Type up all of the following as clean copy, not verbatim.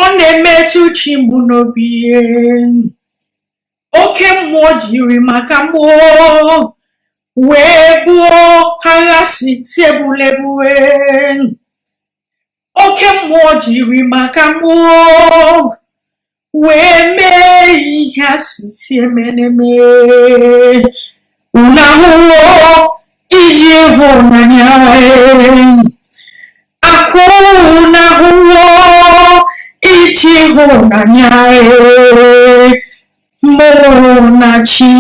Ọ na-emetụ chi m n'obi. Oke mmụọ jiri maka mmụọ wee gbuo agha si egbulebue. Oke mmụọ jiri maka mmụọ wee mee ihe asịsị emeneme. Unu ahụwo iji ịhụnanya, akụ unu ahụwo iji ịhụnanya mụ na chi.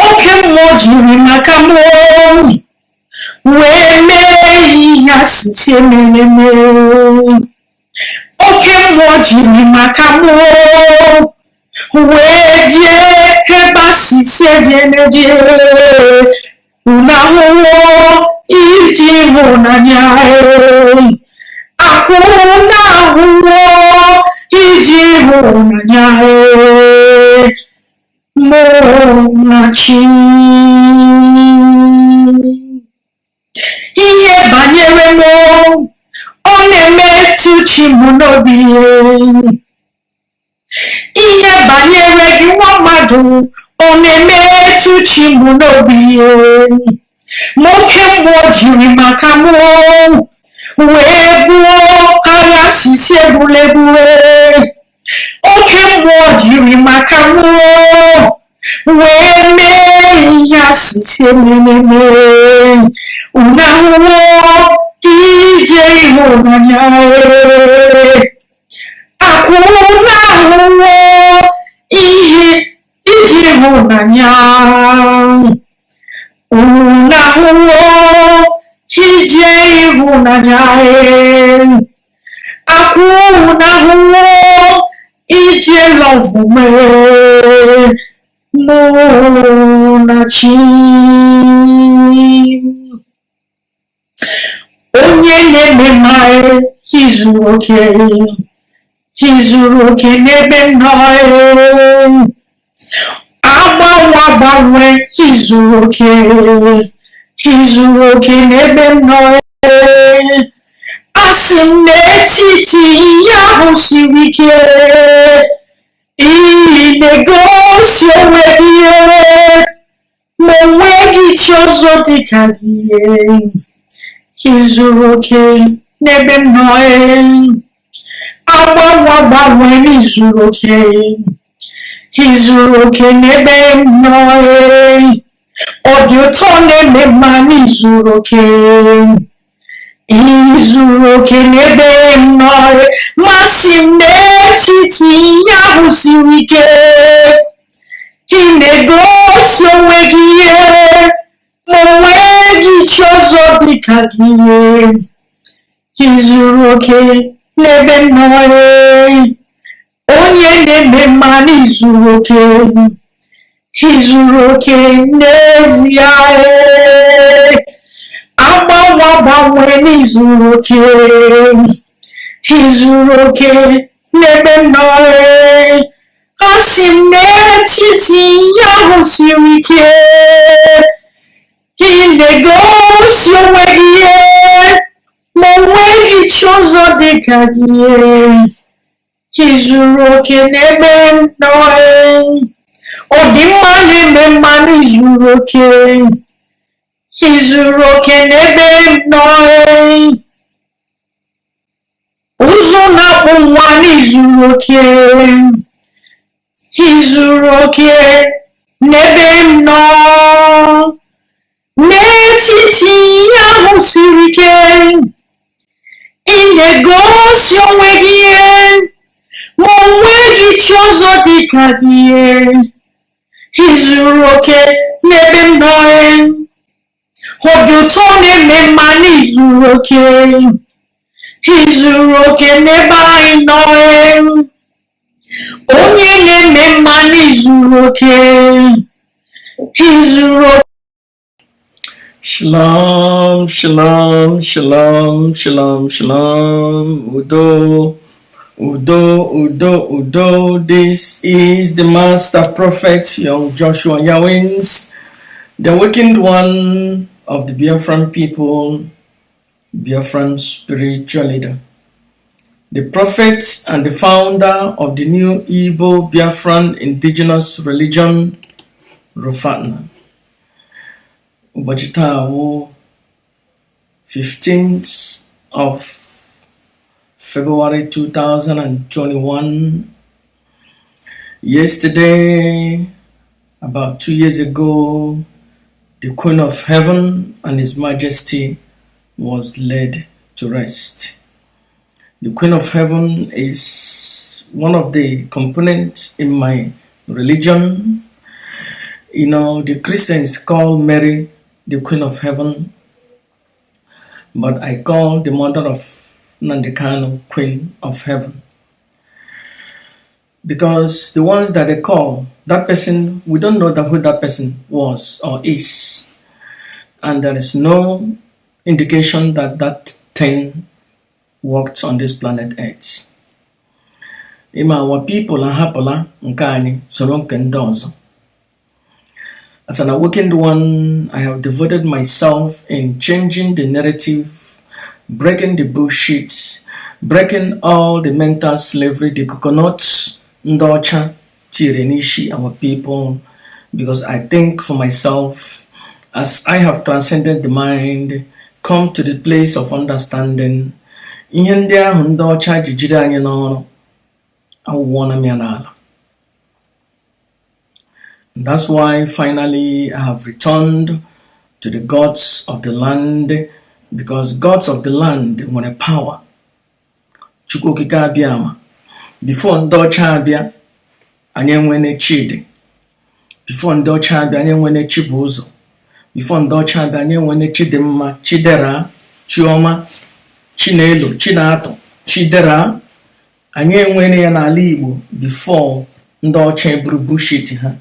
Oke mmụọ jiri maka mmụọ wee mee ihe asịsị emereme. Oke mmụọ jiri maka mmụọ wee jee ebe asịsị ejeneje. Unu ahụwo iji ịhụnanya, akụ unu ahụwo iji ịhụnanya mụ na chi. Ihe banyere m, ọ na-emetụ chi m n'obi. Ihe banyere gị, nwa mmadụ, ọ na-emetụ chi m n'obi. Ma oke mmụọ jiri maka mmụọ wee gbuo agha sisi egbulegbue. Oke mmụọ jiri maka mmụọ wee mee ihe asịsị emereme. Unu ahụwo ije ịhụnanya, akụ unu ahụwo ihe iji ịhụnanya, unu ahụwo ije ịhụnanya, akụ unu ahụwo ije love mee mụ na chi. Onye na-eme mma, izuru oke, izuru oke n'ebe m nọ. Agbanwe agbanwe, izuru oke, izuru oke n'ebe m nọ. Asị m n'etiti ihe ahụ siri ike, ị na-egosi onwe gị, ma onweghị chi ọzọ dịka gị. Izuru oke n'ebe m nọ. Agbanwe agbanwe, n'izuru oke, izuru oke n'ebe m nọ. Ọ dị ụtọ na-eme mma, n'izuru oke, izuru oke n'ebe m nọ. Masị m n'etiti ihe ahụ siri ike, ị na-egosi onwe gị ihe, ma onweghị chi ọzọ dịka gị. Izuru oke n'ebe m nọ. Onye na-eme mma, n'izuru oke, izuru oke n'ezie. Agbanwe agbanwe, n'izuru oke, izuru oke n'ebe m nọ. Asị m n'etiti ihe ahụ siri ike, ị na-egosi onwe gị ihe, ma onweghị chi ọzọ dịka gị. Izuru oke n'ebe m nọ. Ọ dị mma na-eme mma, n'izuru oke, izuru oke n'ebe m nọ. Ụzụ na-akpụ nwa, n'izuru oke, izuru oke n'ebe m nọ. N'etiti ihe ahụ siri ike, ị na-egosi onwe gị ihe, ma onweghị chi ọzọ dịka gị. Izuru oke n'ebe m nọ. Obi ụtọ na-eme mma, n'izuru oke, izuru oke n'ebe anyị nọ. Onye na-eme mma, n'izuru oke, izuru oke. Shalom, shalom, shalom, shalom, shalom. Udo, Udo, Udo, Udo. This is the Master Prophet, young Joshua Yawins, the awakened one of the Biafran people. Biafran spiritual leader, the prophet and the founder of the new Igbo Biafran indigenous religion, Rufatna. Ụbọchị taa wụ 15th of February 2021. Yesterday, about 2 years ago, the Queen of Heaven and His Majesty was laid to rest. The Queen of Heaven is one of the components in my religion. The Christians call Mary the Queen of Heaven, but I call the mother of Nnamdi Kanu Queen of Heaven. Because the ones that they call, that person, we don't know that who that person was or is. And there is no indication that that thing worked on this planet Earth. Ịma our people ahapụla nke anyị soro nke ndị ọzọ. As an awakened one, I have devoted myself in changing the narrative, breaking the bullshit, breaking all the mental slavery, the coconuts ndị ọcha tiri n'isi our people, because I think for myself, as I have transcended the mind, come to the place of understanding, ihe ndị ahụ ndị ọcha ji jide anyị n'ọrụ awụwọna m ya n'ala. And that's why finally I have returned to the gods of the land, because gods of the land nwere power. Chukwu Okike Abịama. Before ndị ọcha abịa, anyị enwene Chidi. Before ndị ọcha abịa, anyị enwene Chibụzọ. Before ndị ọcha abịa, anyị enwene Chidimma, Chidera, Chioma, Chinelo, Chinatọ, Chidera. Anyị enwene ya n'ala Igbo before ndị ọcha eburu bullshit ha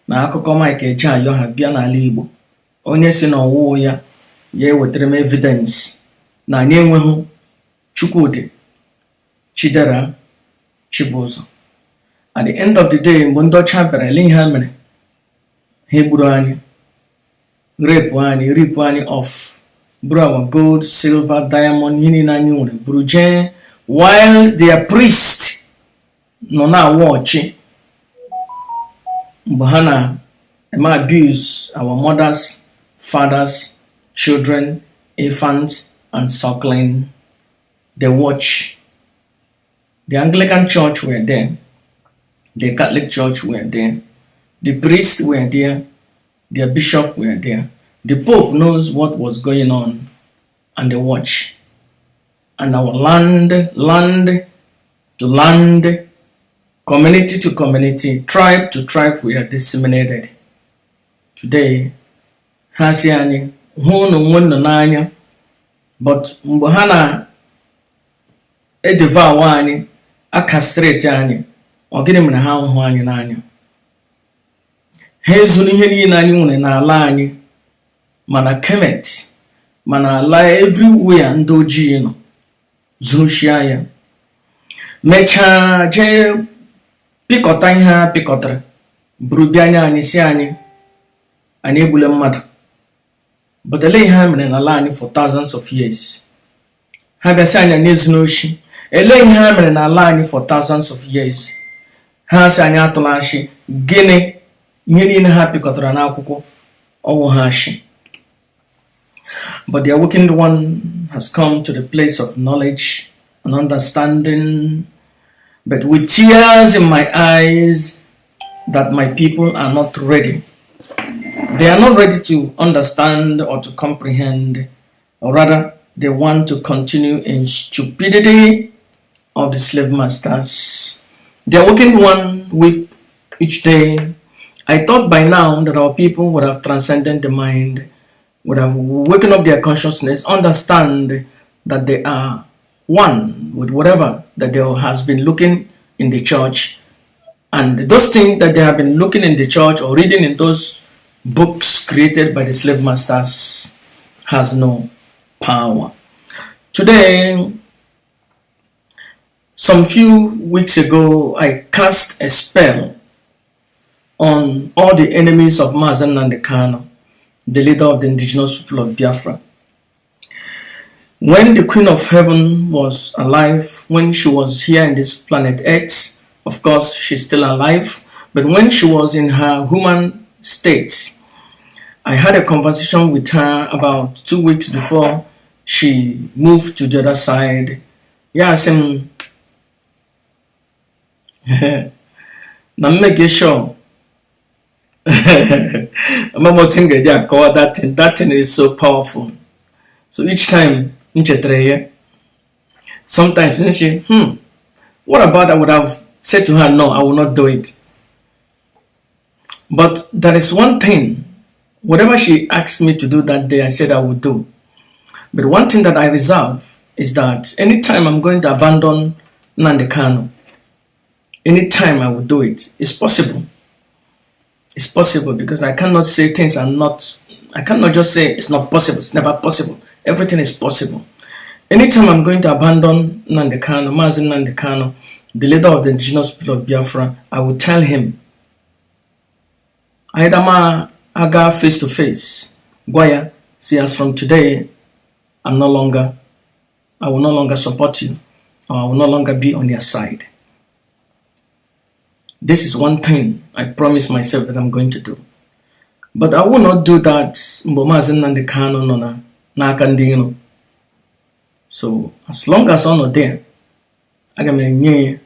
na akụkọ Mike Ejeayo ha bịa n'ala Igbo. Onye si na ọwụwụ ya ya ewetara m evidence na anyị enweghị Chukwudị, Chidera, Chibụzọ. At the end of the day, mgbe ndị ọcha bịara, ele ihe ha mere? Ha egburu anyị, rape anyị, rip anyị off, buru our gold, silver, diamond, ihe niile anyị nwere buru jee, while their priest nọ na-awa ọchị mgbe ha na-eme abuse our mothers, fathers, children, infants and suckling. They watch. The Anglican Church were there, the Catholic Church were there, the priests were there, their bishop were there. The Pope knows what was going on, and they watch. And our land, land to land, community to community, tribe to tribe, we are disseminated. Today, ha si anyị hụ unu onwe unu n'anya, but mgbe ha na-edevour anyị, acastrate anyị, ọ gịnị mere ha hụ anyị n'anya? Ha ezuru ihe niile anyị nwere n'ala anyị, mana Kemet, mana ala everywhere ndị ojii nọ, zuruchia ya, mechaa jee pịkọta ihe ha pịkọtara, buru bịa nye anyị, si anyị anyị egbule mmadụ. But ele ihe ha mere n'ala anyị for thousands of years? Ha bịa sị anyị anyị ezu n'oshi. Ele ihe ha mere n'ala anyị for thousands of years? Ha sị anyị atụla ashị. Gịnị? Ihe niile ha pịkọtara n'akwụkwọ ọwụ ha ashị. But the awakened one has come to the place of knowledge and understanding, but with tears in my eyes, that my people are not ready. They are not ready to understand or to comprehend, or rather, they want to continue in stupidity of the slave masters. The awakened one weep each day. I thought by now that our people would have transcended the mind, would have woken up their consciousness, understand that they are one with whatever that they has been looking in the church, and those things that they have been looking in the church or reading in those books created by the slave masters has no power. Today, some few weeks ago, I cast a spell on all the enemies of Mazi Nnamdi Kanu, the leader of the indigenous people of Biafra. When the Queen of Heaven was alive, when she was here in this planet Earth, of course, she's still alive, but when she was in her human state, I had a conversation with her about 2 weeks before she moved to the other side. Ya sị m na m make sure ama otu m ga-eji akọwa that thing. That thing is so powerful. So each time m chetara ya, sometimes m say, what about I would have said to her, "No, I will not do it." But there is one thing: whatever she asked me to do that day, I said I would do. But one thing that I reserve is that anytime I'm going to abandon Nnamdi Kanu, anytime I will do it, it's possible. It's possible because I cannot say things are not, I cannot just say it's not possible. It's never possible. Everything is possible. Anytime I'm going to abandon Nnamdi Kanu, Mazi Nnamdi Kanu, the leader of the Indigenous People of Biafra, I will tell him, either ma aga face to face, gwa ya, see, as from today, I will no longer support you, or I will no longer be on your side. This is one thing I promise myself that I'm going to do. But I will not do that mgbe Maazị Nnamdi Kanu nọ na n'aka ndị iro. So as long as ọ nọ there, aga m enye ya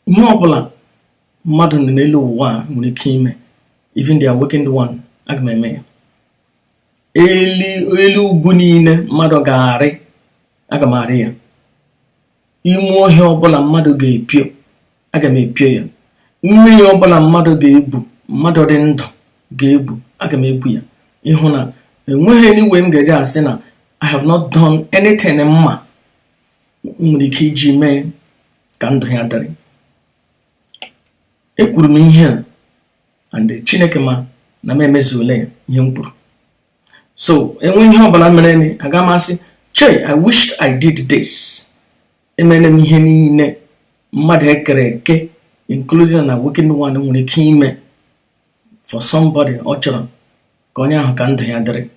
ihe ọbụla mmadụ nọ n'elu ụwa a nwere ike ime, even the awakened one, aga m eme ya. Elu elu ugwu niile mmadụ ga-arị, aga m arị ya. Ime ọhịa ọbụla mmadụ ga-epio, aga m epio ya. Mmiri ọbụla mmadụ ga-ebu, mmadụ dị ndụ ga-ebu, aga m ebu ya. Ịhụ na enweghị anyway m ga-eji asị na I have not done anything mma m nwere ike iji mee ka ndụ ya dịrị. Ekwuru m ihe a, and Chineke ma na m emezuola ya ihe m kwuru. So enwe ihe ọbụla mere, aga m asị, "Che, I wished I did this." Emere m ihe niile mmadụ ekere eke, including na awakened one, nwere ike ime for somebody ọ chọrọ ka onye ahụ ka ndụ ya dịrị.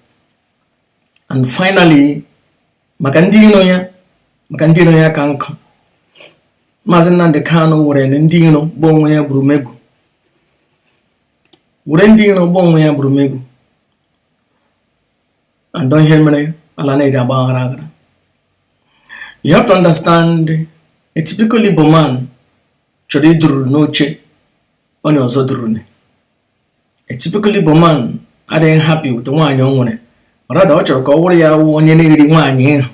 And finally, maka ndị iro ya, maka ndị iro ya ka nkụ. Maazị Nnamdi Kanu were ndị iro gba onwe ya gburumegwu, were ndị iro gba onwe ya gburumegwu, and ihe mere ala na-eji agba aghara aghara. You have to understand, a typical Igbo man chọrọ iduru n'oche onye ọzọ durune. A typical Igbo man adịghị happy with nwaanyị o nwere, rather ọ chọrọ ka ọ wụrụ ya wụ onye na-eri nwaanyị ahụ.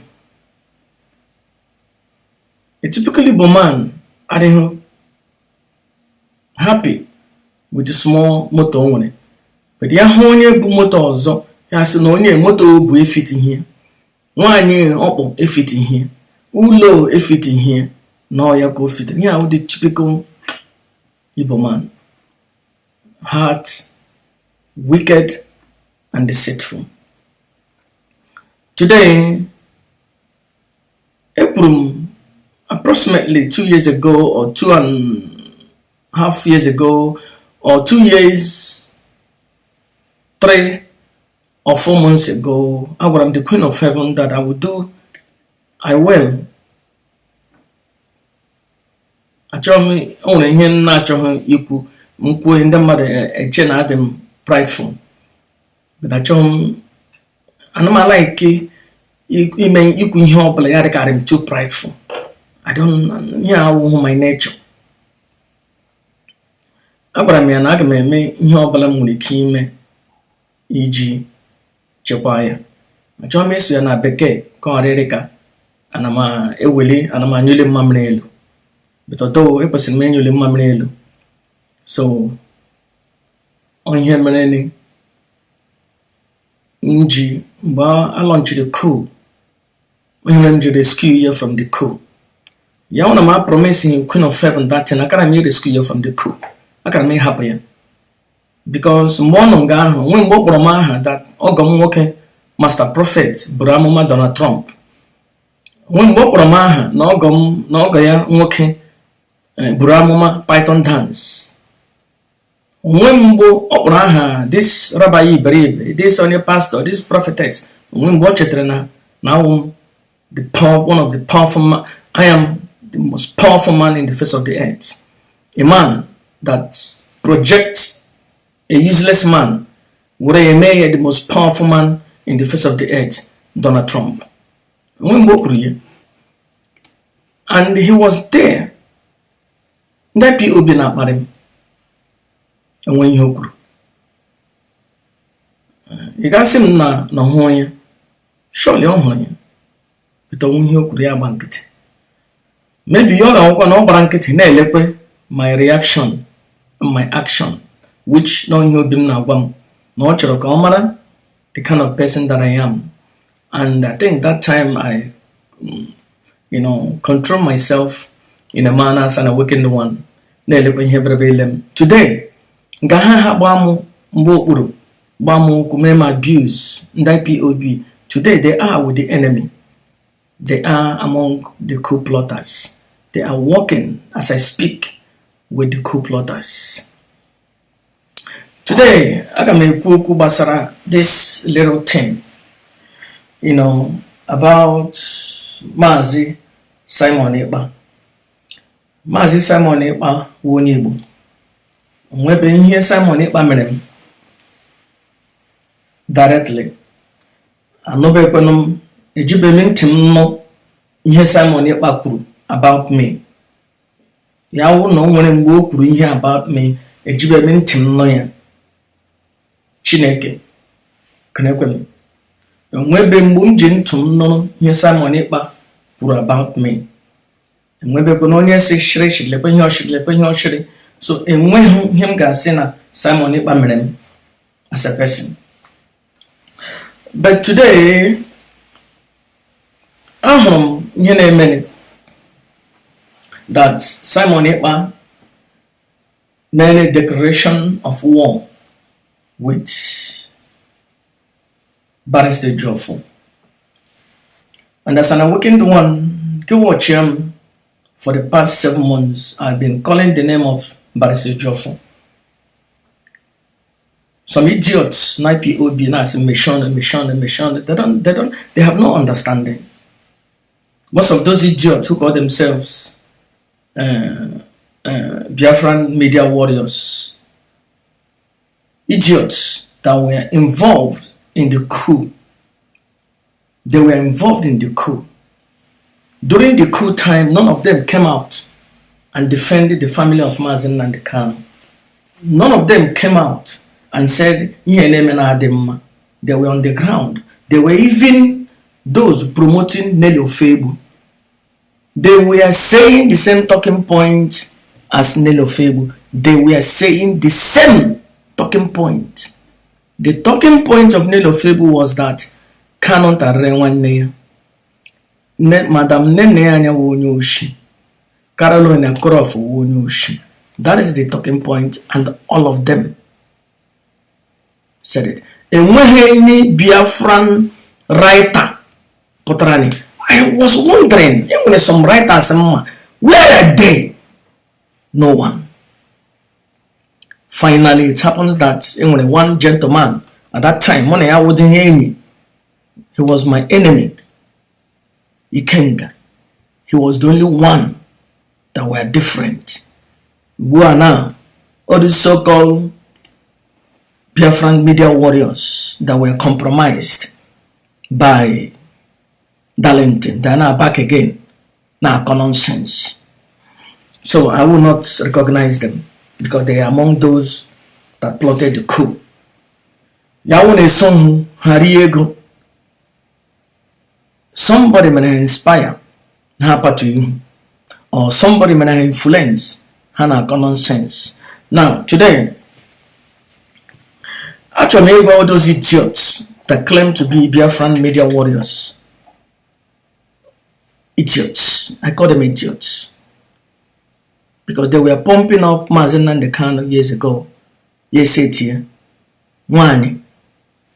A typical Igbo man adịghị happy with the small moto o nwere, but ya hụ onye bụ moto ọzọ, ya sị na onye moto bụ efit ihe, nwaanyị ọkpụ efit ihe, ụlọ efit ihe, na ọ ya ka o fitere ihe ahụ. The typical Igbo man heart, wicked and deceitful. Today, ekwuru m approximately 2 years ago or 2.5 years ago or 2 years, 3 or 4 months ago, agwara m the Queen of Heaven that I will do, I will. Achọghị m, o nwere ihe m na-achọghị ikwu, m kwuo ndị mmadụ eche na adị m prideful, but achọghị m, ana m like ime ikwu ihe ọbụla ya dịkarị m too prideful. I don't, ihe awụghị my nature. Agwara m ya na aga m eme ihe ọbụla m nwere ike ime iji chekwaa ya. Achọghị m ịsụ ya na Bekee ka ọ ghara ka ana m eweli, ana m anyụli mmamịrị elu, but although ekwesịrị m ịnyụli mmamịrị elu. So ọ ihe mere m ji mgbe a launchiri coup, ihe mere m ji rescue ya from the coup. Ya ọ na m promising Queen of Heaven that thing, akara m rescue ya from the coup, akara m ịhapụ ya, because mgbe ọ nọ nga ahụ, nwee mgbe ọ kpọrọ m aha that ọgọ m nwoke Master Prophet bụrụ amụma Donald Trump, nwee mgbe ọ kpọrọ m aha na ọgọ m na ọgọ ya nwoke buru amụma Python Dance, onwe mgbe ọ kpọrọ aha this rabbi iberibe, this onye pastor, this prophetess, onwe mgbe ọ chetara na Na awụ m the power, one of the powerful man. I am the most powerful man in the face of the earth, a man that projects a useless man were eme ya the most powerful man in the face of the earth, Donald Trump. Onwe mgbe o kwuru ya, and he was there. Ndị IPOB na-akparị m, enwe ihe o kwuru. Ị gasị m na hụ ya, surely ọ hụrụ ya, but onwe ihe o kwuru, ya gba nkịtị. Maybe ọ ga-ahụkwa na ọ gbara nkịtị na-elekwe my reaction and my action, which na ihe obi m na-agwa m na ọ chọrọ ka ọ mara the kind of person that I am. And I think that time I control myself in a manner as an awakened one, na-elekwa ihe berebe ile m today nga ha gbaa m mgbe okpuru, gbaa m ụkwụ, mee m abuse. Ndị IPOB today, they are with the enemy. They are among the coup plotters. They are working as I speak with the coup plotters today. Aga m ekwu okwu gbasara this little thing about Maazị Simon Ekpa. Maazị Simon Ekpa wụ onye Igbo. Onwebe ihe Simon Ekpa mere m directly. Anụbekwanụ m, ejibeghị m ntị m nụ ihe Simon Ekpa kwuru about me. Ya wụ na o nwere mgbe o kwuru ihe about me, ejibeghị m ntị m nụ ya. Chineke kenekwe m, enwebe mgbe m ji ntụ m nụrụ ihe Simon Ekpa kwuru about me. Enwebekwana onye si shịrị shịrị, lekwe ihe ọshịrị, lekwe ihe ọshịrị. So enweghị ihe m ga-asị na Simon Ekpa mere m as a person. But today ahụrụ m ihe na-emeni, that Simon Ekpa made a declaration of war with Barrister Ejiofor. And as an awakened one, go watch him. For the past 7 months, I've been calling the name of Barrister Ejiofor. Some idiots, IPOB, now say mission, mission, mission. They don't, they have no understanding. Most of those idiots who call themselves Biafran media warriors, idiots that were involved in the coup. They were involved in the coup. During the coup time, none of them came out and defended the family of Mazi Nnamdi Kanu. None of them came out and said, "Ihe na-eme na-adị mma." They were on the ground. They were even those promoting Nelly Ofoegbu. They were saying the same talking point as Nelly Ofoegbu. They were saying the same talking point. The talking point of Nelly Ofoegbu was that Kanu tarịrị nwanne ya. Madam Nene Anya wụ onye oshi. Caroline Okorof wụ onye oshi. That is the talking point, and all of them said it. Enweghị any Biafran writer pụtara ni. I was wondering, enwere some writers mma, where are they? No one. Finally, it happens that enwere one gentleman at that time, mụ na ya wụdịghị enyi. He was my enemy. Ikenga. He was the only one that were different. Ugbu a now, all these so-called Biafran media warriors that were compromised by Darlington, they are now back again. Now, nonsense. So I will not recognize them because they are among those that plotted the coup. Ya wụ na-eso hụ ha rie ego. Somebody may inspire ha patu ihu, or somebody may influence ha na-akọ nonsense. Now, today, achọrọ m ịgwa all those idiots that claim to be Biafran media warriors. Idiots. I call them idiots. Because they were pumping up Mazi Nnamdi Kanu years ago. Yes, etie. Nwaanyị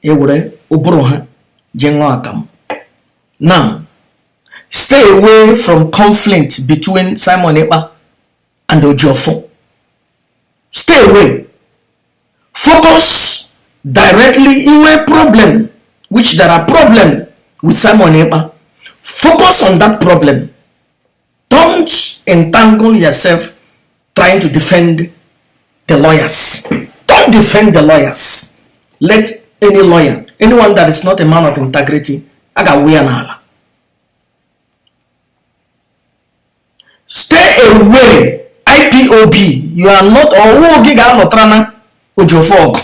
ewere ụbụrụ ha jee ṅụọ akamụ. Now, stay away from conflict between Simon Ekpa and Ejiofor. Stay away. Focus directly in a problem, which there are problem with Simon Ekpa. Focus on that problem. Don't entangle yourself trying to defend the lawyers. Don't defend the lawyers. Let any lawyer, anyone that is not a man of integrity, a ga-awụ ya n'ala. Stay away. IPOB, you are not ọwụ gị ga-alụtara na Ejiofor ọgụ.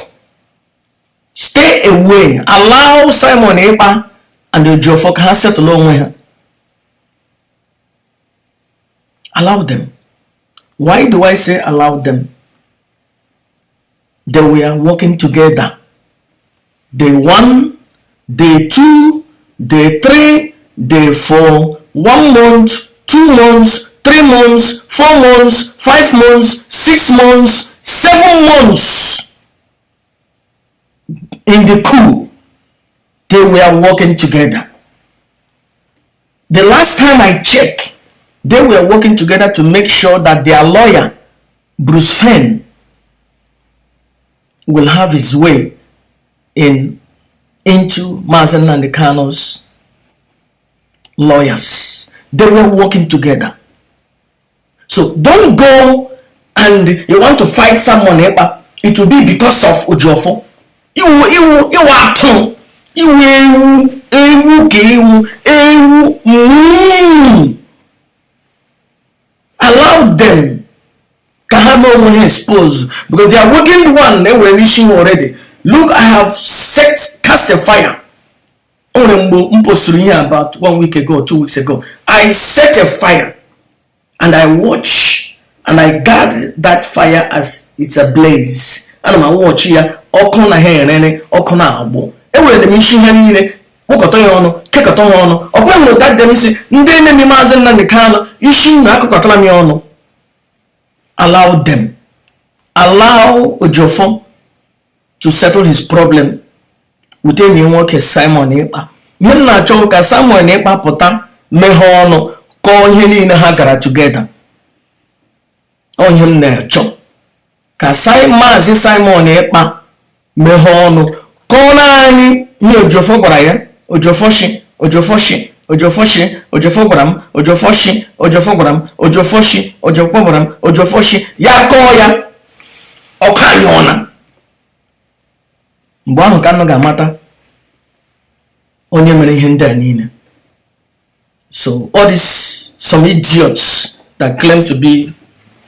Stay away. Allow Simon Ekpa and Ejiofor ka ha settle onwe ha. Allow them. Why do I say allow them? They were working together. Day 1, day 2, day 3, day 4, 1 month, 2 months, 3 months, 4 months, 5 months, 6 months, 7 months in the coup. They were working together. The last time I checked, they were working together to make sure that their lawyer, Bruce Fein, will have his way into Mazi Nnamdi Kanu's lawyers. They were working together. So don't go and you want to fight someone, it will be because of Ejiofor. Iwu iwu iwu atụ iwu ewu ewu ka ewu ewu. Allow them ka ha mee onwe ha expose, because they are working one enwere isi already. Look, I have set cast a fire. O nwere mgbe m posturu ihe about 1 week ago, 2 weeks ago. I set a fire and I watch and I guard that fire as it's a blaze. Ana m awatch ya ọkụ na ha erere ọkụ na-agbụ. Ewere m isi ha niile kpọkọta ya ọnụ kekọta ha ọnụ. Ọkwa hụrụ that dem si ndị enemy Maazị Nnamdi Kanu isi na akụkọtara m ya ọnụ. Allow them. Allow Ejiofor to settle his problem with enyi nwoke Simon Ekpa. Ihe m na-achọ ka Simon Ekpa pụta meghee ọnụ kọọ ihe niile ha gara together. Ọ ihe m na-achọ ka Maazị Simon Ekpa meghee ọnụ kọọrọ anyị ihe Ejiofor gwara ya. Ejiofor shi Ejiofor shi Ejiofor shi Ejiofor gwara m Ejiofor shi Ejiofor gwara m Ejiofor shi Ejiofor gwara m Ejiofor shi ya kọọ ya ọkụ anyị ọna. Mgbe ahụ ka nnụ ga-amata onye mere ihe ndị a niile. So all these some idiots that claim to be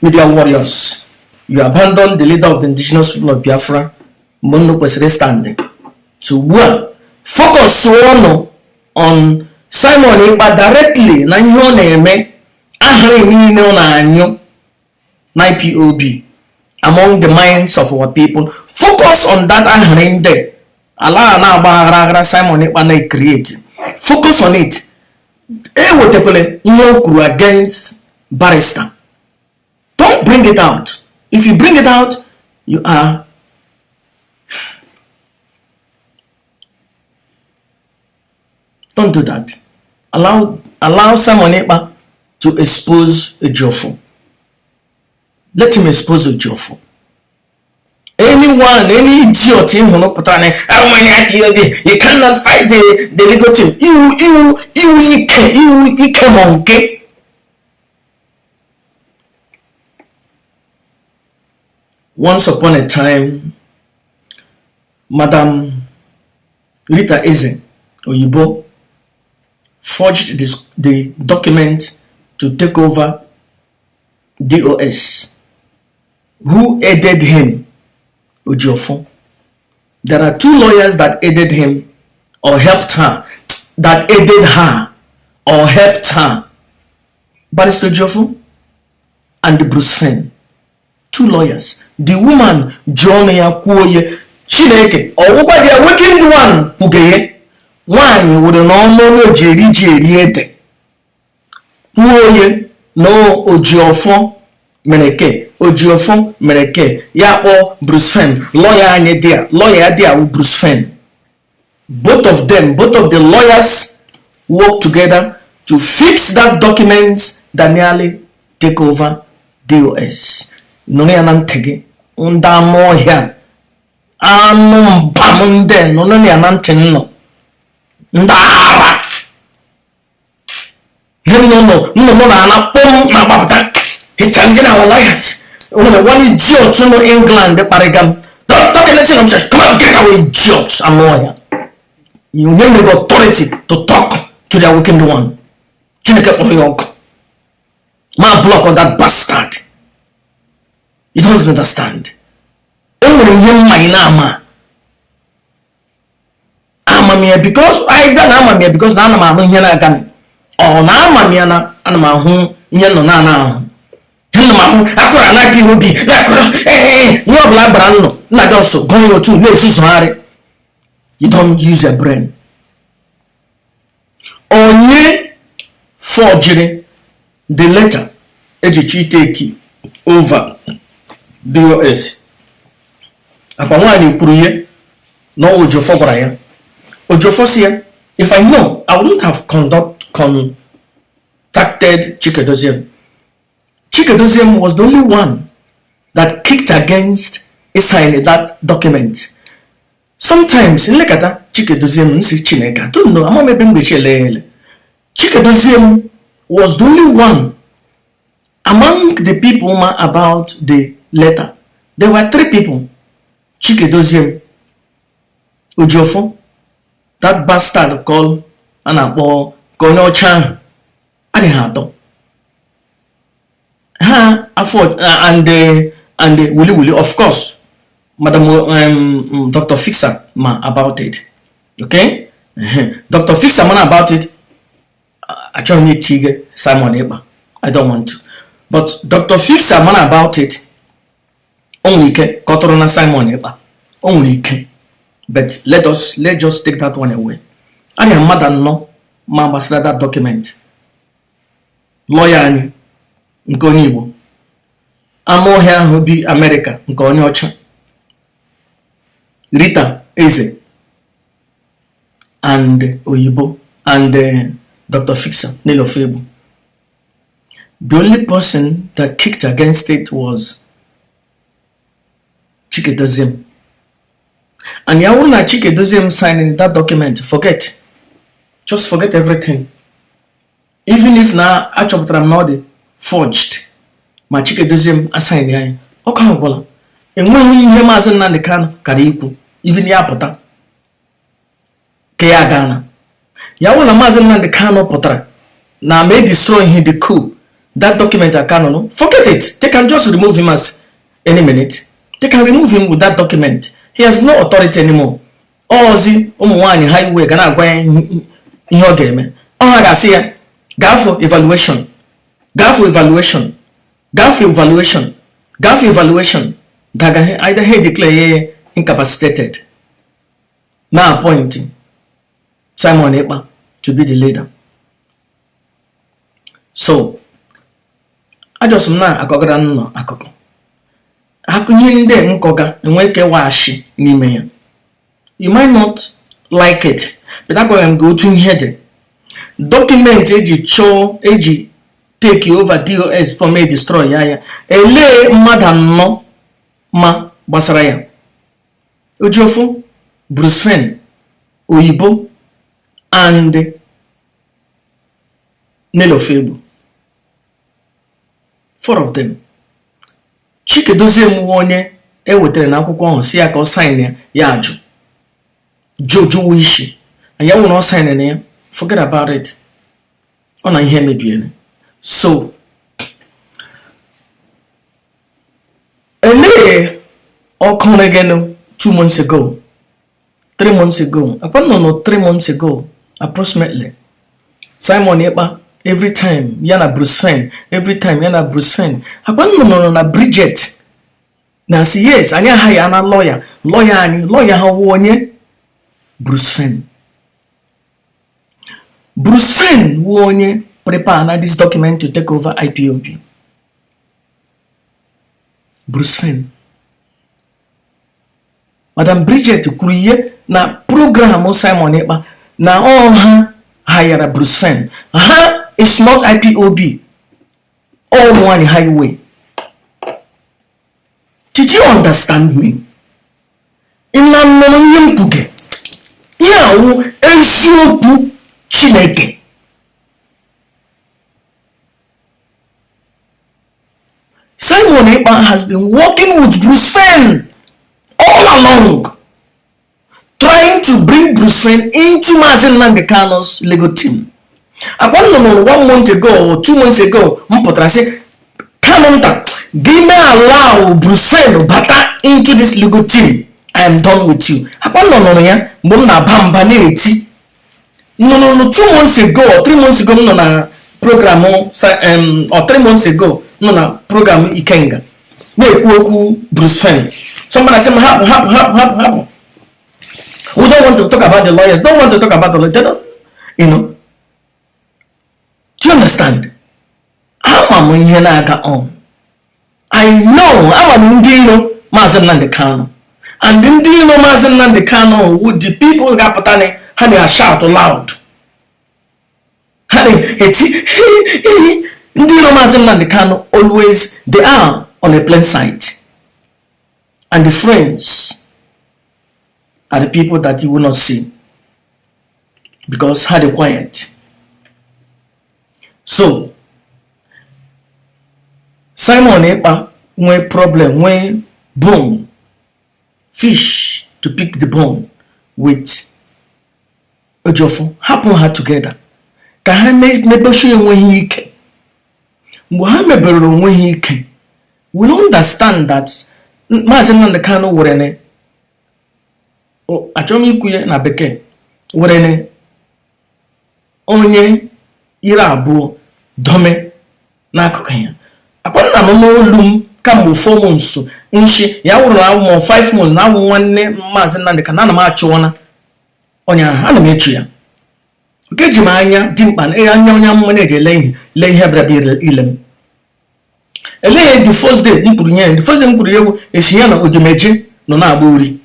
media warriors, you abandon the leader of the indigenous people of Biafra mgbe unu kwesịrị standing. So ugbu a focus ọnụ on Simon Ekpa directly na ihe ọ na-eme ahịrị niile ọ na-anyụ na IPOB among the minds of our people. Focus on that ahịrị ndị ala a na-agba aghara aghara Simon Ekpa na-create. Focus on it. Ewetakwala ihe o kwuru against barrister. Don't bring it out. If you bring it out, you are don't do that. Allow Simon Ekpa to expose Ejiofor. Let him expose Ejiofor. Anyone, any idiot ị hụrụ pụtara na enwere IPOB, you cannot fight the legal team. Iwu iwu iwu ike iwu ike ma nke. Once upon a time, Madam Rita Eze Oyibo forged the document to take over DOS. Who aided him? Ejiofor. There are two lawyers that aided him or helped her, that aided her or helped her. Barrister Ejiofor and Bruce Fein. Two lawyers. The woman John ya kwuo ya Chineke ọwụkwa the awakened one kwugeye nwaanyị were n'ọnụ onye oji eri ji eri ede kwuo ya na Ejiofor mere ke Ejiofor mere ke ya kpọọ Bruce Fein lawyer anyị dị a lawyer ya dị a wụ Bruce Fein. Both of them, both of the lawyers work together to fix that document that nearly take over DOS. Nụrụ ya na ntị gị ndị anụ ọhịa anụ mbam ndị nụrụ ya na ntị nnọ. Ndị ara ihe nnụnụ na-ana kpọm na-agbapụta. He challenging our lawyers. Nwere one idiot nọ England kparịga m. Don't talk anything nonsense. Come on, get away, idiot. Anụ ọhịa, you have the authority to talk to the awakened one? Chineke kpọrọ ya ọkụ ma block on that bastard. You don't understand. E nwere ihe mma ị na-ama amamihe, because anyị ga na amamihe, because na ana m ahụ ihe na-aga m. Ọ na amamihe na ana m ahụ ihe nọ na ana ahụ ihe nọ m ahụ akụrụ anaghị ihu gị na-akụrụ. Ee, ihe ọbụla gbara nnọ nna gị ọsọ gụọ ya otu na-ezuzugharị. You don't use your brain. Onye forgery the letter eji chi take over DOS? Akwa nwaanyị kwuru ihe na Ojofọ gwara ya. Ojofọ si ya, "If I know, I wouldn't have contacted Chikedoziem." Chikedoziem was the only one that kicked against signing that document. Sometimes nlekọta Chikedoziem nsi Chineke, I don't know, ama m ebe m ga-echi ele ya ele. Chikedoziem was the only one among the people ma about the letter. There were three people: Chikedoziem, Ojofo, that bastard called a na-akpọ ka onye ọcha ahụ adịghị atọ ha afọ and Willy Willy, of course. Madam Dr. Fixer ma about it. Okay. Dr. Fixer ma about it. Achọghị m itige Simon Ekpa, I don't want to, but Dr. Fixer ma about it. O nwere ike kọtụrụ na Simon Ekpa, o nwere ike, but let just take that one away. Adịghị mmadụ anọ ma gbasara that document: lawyer anyị nke onye Igbo, anụ ọhịa ahụ bi Amerịka nke onye ọcha, Rita Eze and oyibo and Dr. Fixer Nelofegbu. The only person that kicked against it was Chikedoziem, and ya wụrụ na Chikedoziem signing that document, forget, just forget everything. Even if na achọpụtara m na ọ dị forged, ma Chikedoziem asign ya, ọkụ ahụ gwụla. Enweghị ihe Maazị Nnamdi Kanu kara ikwu. Even ya pụta ka ya gana ya wụ na Maazị Nnamdi Kanu pụtara na ma destroy him, the coup, that document aka nọ, forget it. They can just remove him as any minute. They can remove him with that document. He has no authority anymore. Ọzi ụmụ nwaanyị highway ga na-agwa ya ihe ọ ga-eme. Ọ ha ga-asị ya gaa for evaluation, gaa for evaluation, gaa for evaluation, gaa for evaluation. Daga either he declare ya incapacitated na appoint Simon Ekpa to be the leader. So ajọsọ m na-akọgara nnọ akụkọ akụ ihe ndị nkọga enwe ike waghachi n'ime ya. You might not like it, but agwara m gị otu ihe dị. Document eji chọọ eji take over DOS from a destroy ya, ya elee mmadụ anọ ma gbasara ya: Ojiofu, Bruce Fein, oyibo and Nelofegbu. Four of them. Chikedozie nwe onye e wetara n'akwụkwọ ahụ si ya ka ọ sign ya, ya ajụ jụjụwa isi ya nwere. Ọ sign na ya, forget about it. Ọ na ihe mebiere. So elee ọkụ regenụ 2 months ago, 3 months ago? Akwa nọ nọ 3 months ago approximately. Simon Ekpa, every time ya na Bruce Fein, every time ya na Bruce Fein. Akwa nọ nọ na Bridget na si yes, anyị aghaghị ana lawyer, lawyer anyị, lawyer ha wụ onye Bruce Fein. Bruce Fein wụ onye prepare na this document to take over IPOB. Bruce Fein. Madam Bridget kwuru ihe na program Simon Ekpa na ọha hayara Bruce Fein. Ha is not IPOB, all one highway. Did you understand me? Ị na nnụrụ ihe m kwuge? Ihe a wụ eziokwu Chineke. Simon Ekpa has been working with Bruce Fein all along, trying to bring Bruce Fein into Mazi Nnamdi Kanu's legal team. Akwa nnụnụ 1 month ago or 2 months ago, m pụtara sị Kanu nta gị mee allow Bruce Fein bata into this legal team, I am done with you. Akwa nnụnụ ya mgbe m na-aba mba na-eti nnụnụ 2 months ago or 3 months ago, m nọ na program or 3 months ago, m nọ na program Ikenga na-ekwu okwu Bruce Fein. Somebody sị m hapụ, hapụ, hapụ, hapụ, hapụ. We don't want to talk about the lawyers, don't want to talk about the lawyers. They don't, you know, do you understand? Ama m ihe na-aga on. I know, ama m ndị iro Maazị Nnamdi Kanu, and ndị iro Maazị Nnamdi Kanu wu the people ga-apụta na ha na-shout loud, ha na-eti. Ndị iro Maazị Nnamdi Kanu, always they are on a plain sight, and the friends are the people that you will not see because ha dị quiet. So Simon Ekpa nwee problem, nwee bone fish to pick the bone with Ejiofor, hapụ ha together ka ha mebechi enweghị ike. Mgbe ha mebere onwe ha ike, we understand that Maazị Nnamdi Kanu were ne, achọrọ m ikwu ya na bekee, were ne onye ire abụọ dome n'akụkụ ya. Akwa nna m n'olu m kamgbe 4 months nshi ya wụrụ na awụ 5 months na awụ nwanne Maazị Nnamdi Kanu, ana m achụwana onye ahụ, ana m echu ya nke ji m anya dị mkpa anya onye amụma na-eji ele ihe, lee ihe bịara bịa ile m elee. The first day m kwuru nye, the first day m kwuru ya ewu esi ya na Odumeje nọ na-agba uri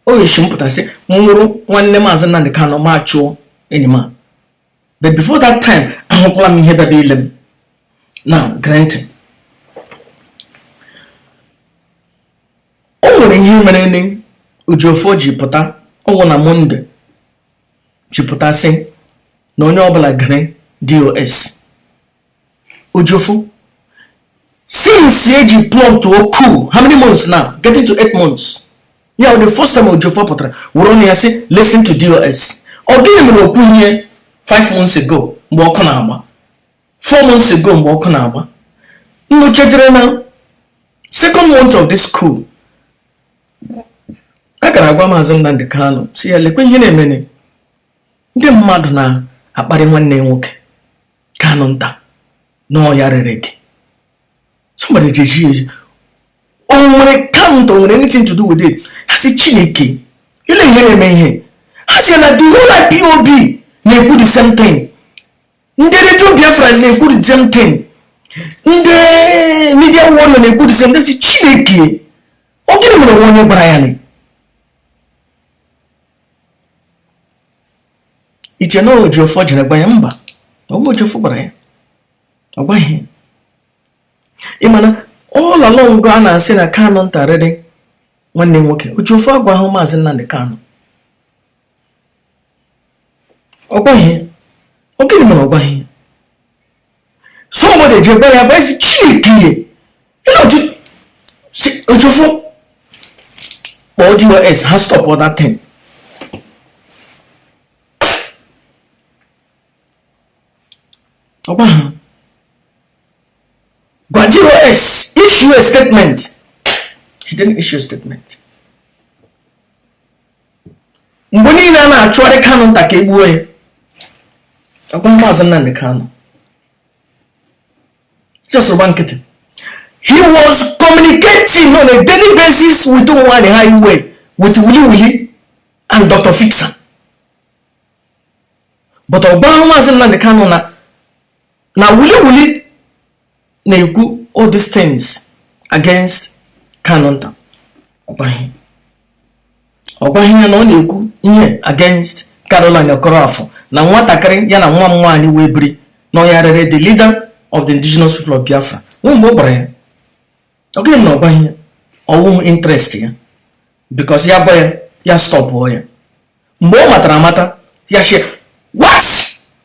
o esi m pụtara sị m nwụrụ nwanne Maazị Nnamdi Kanu ma chụọ enyi m a. But before that time, ahụkwala m ihe bịa ile m. Now granted, o nwere ihe mere ni Ejiofor ji pụta ọwụ na Monday ji pụta sị na onye ọbụla gere DOS. Ejiofor, since eji plot coup, how many months now? Getting to 8 months. Yeah, the first time Ejiofor pụtara were ọnụ ya sị listen to DOS, ọ gịnị mere okwu ihe 5 months ago mgbe ọkụ na-agba, 4 months ago mgbe ọkụ na-agba? Nnu chetara na second month of this coup, a gara agwa Maazị Nnamdi Kanu si ya lekwe ihe na-emene, ndị mmadụ na-akparị nwanne ya nwoke Kanu nta na ọ ya rere gị. Somebody jeji eji o nwere Kanu nta, o nwere anything to do with it? Ha si Chineke ile ihe na-eme ihe. Ha si na the whole IPOB na-ekwu the same thing, ndị Radio Biafra na-ekwu the same thing, ndị media warrior na-ekwu the same thing. Si Chineke, ọ gịnị mere onwe onye gwara ya ni iche na Ejiofor jere gwa ya? Mba, ọ bụ Ejiofor gwara ya? Ọ gwaghị. Ị mana all along a na-asị na Kanu ntarịrị nwanne nwoke, Ejiofor agwaghị Maazị Nnamdi Kanu. Ọ gwaghị. Ọ gịnị mere ọ gwaghị? Somebody je gwa ya bụ ezi Chineke ịna otu si Ejiofor kpọọ DOS ha stop all that thing. Ọ gwa ha, gwa DOS issue a statement. He didn't issue a statement. Mgbe niile a na-achụgharị Kanu nta ka egbuo ya, ọgwa Maazị Nnamdi Kanu just gba nkịtị. He was communicating on a daily basis with ụmụnwaanyị highway, with Wili Wili and Dr. Fixer, but ọ gwa Maazị Nnamdi Kanu na Wili Wili na-ekwu all these things against Kanu nta. Ọ gwaghị ya na ọ na-ekwu ihe against Caroline Okorafor na nwatakịrị ya na nwa m nwaanyị wee biri na ọ ya rere the leader of the Indigenous People of Biafra. Nwe mgbe ọ gwara ya? Ọ gịnị na ọ gwaghị ya? Ọwụhụ interest ya, because ya gwa ya, ya stopụọ ya. Mgbe ọ matara amata ya shie, what,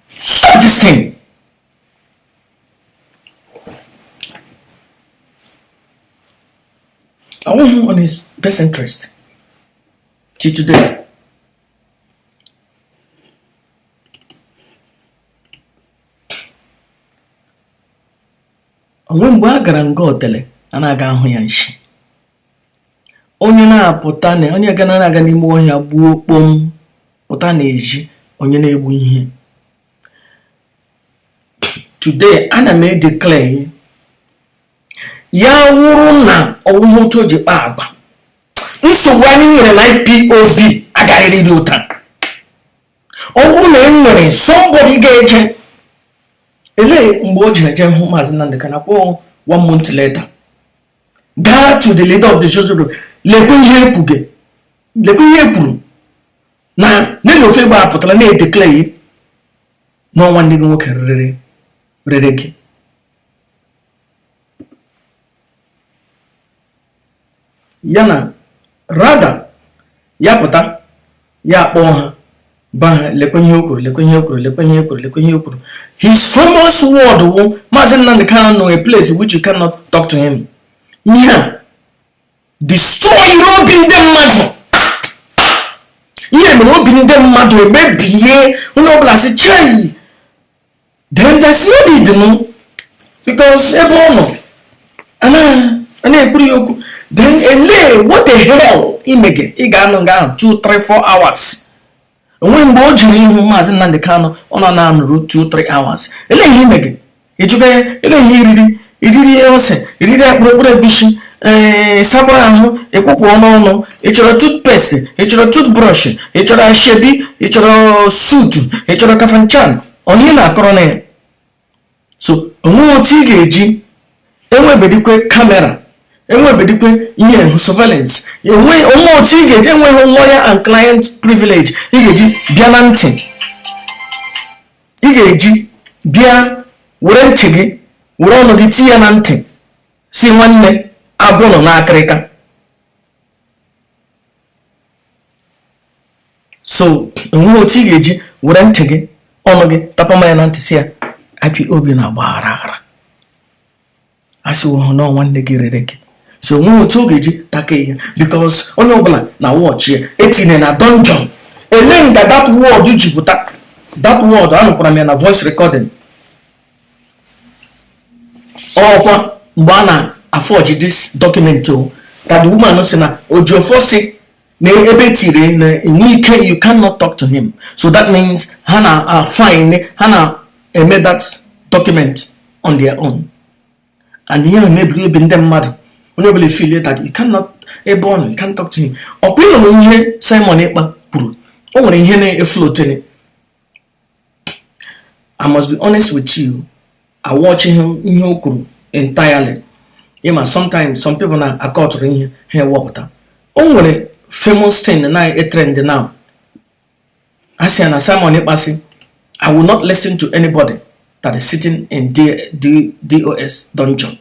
stop this thing. Ọwụhụ on his best interest till today. Onwe mgbe a gara nga otele a na-aga ahụ ya nshi. Onye na-apụta na onye ga na-aga n'ime ọhịa gbuo kpom pụta na-eji onye na-egbu ihe. Today ana m edeclare ya, wụrụ na ọwụhụ otu o ji kpaa agwa, nsogbu anyị nwere na IPOB agarịrị dị ụta. Ọ bụrụ na e nwere somebody ga-eje elee mgbe o ji eje hụ Maazị Nnamdi Kanu kwụọ one month later, gaa to the leader of the Joseph, lekwe ihe ekwuge, lekwe ihe ekwuru na Nelly Ofoegbu apụtala na-edeclare n'ọnwa ndị gị nwoke rere rere gị. Ya na rada ya pụta, ya kpọọ ha ba ha, lekwe ihe o kwuru, lekwe ihe o kwuru, lekwe ihe o kwuru, lekwe ihe o kwuru. His famous word wụ Maazị Nnamdi Kanu nọ a place which you cannot talk to him. Ihe a destroy obi ndị mmadụ. Ihe mere obi ndị mmadụ emebie, onye ọbụla sị chei, then there's no need no, because ebe ọ nọ a na-ekwuru ya okwu. Then ele what the hell imege ị ga-anọ nga ahụ 2 3 4 hours? Onwe mgbe o jiri ihu Maazị Nnamdi Kanu, ọ nọ na-anụrụ 2 3 hours. Ele ihe imege ịjụga ya, ele ihe iriri iriri ose, iriri akpụrụkpụrụ egusi, ee, sakwara ahụ, ịkwụpụ ọnụ ọnụ, ị chọrọ toothpaste, ị chọrọ toothbrush, ị chọrọ ashebi, ị chọrọ suit, ị chọrọ kafanchan, onye na-akọrọ na ya. So onwe otu ị ga-eji enwebedikwe camera, enwebedikwe ihe surveillance, enwe onwe otu ị ga-eji enweghị lawyer and client privilege ị ga-eji bịa na ntị, ị ga-eji bịa were ntị gị, were ọnụ gị tinye ya na ntị, si nwanne agwọ nọ n'akịrịka. So enweghị otu ị ga-eji were ntị gị, ọnụ gị tapama ya na ntị, si ya IPOB na-agba aghara aghara, a sị hụ na nwanne gị rere gị. So onweghị otu ọ ga-eji taka ihe, because onye ọbụla na watch ya etinye na dungeon. Ele nga that word ji pụta, that word anụkwara m ya na voice recording. Ọkwa mgbe a na-aforge this document o ka the woman sị na Ejiofor si na ebe tiri na enwe ike, you cannot talk to him. So that means ha na fine, ha na-eme that document on their own, and ihe ahụ mebiri obi ndị mmadụ. Onye ọbụla feel that you cannot, ebe ọ nọ, you can't talk to him. Ọkwa ịnụrụ ihe Simon Ekpa kwuru, o nwere ihe na-efloatene. I must be honest with you, I watch him ihe o kwuru entirely. Ịma sometimes some people na-akọtụrụ ihe ha ewepụta. O nwere famous thing na trend now, a sị na Simon Ekpa sị, "I will not listen to anybody that is sitting in D, D, DOS dungeon."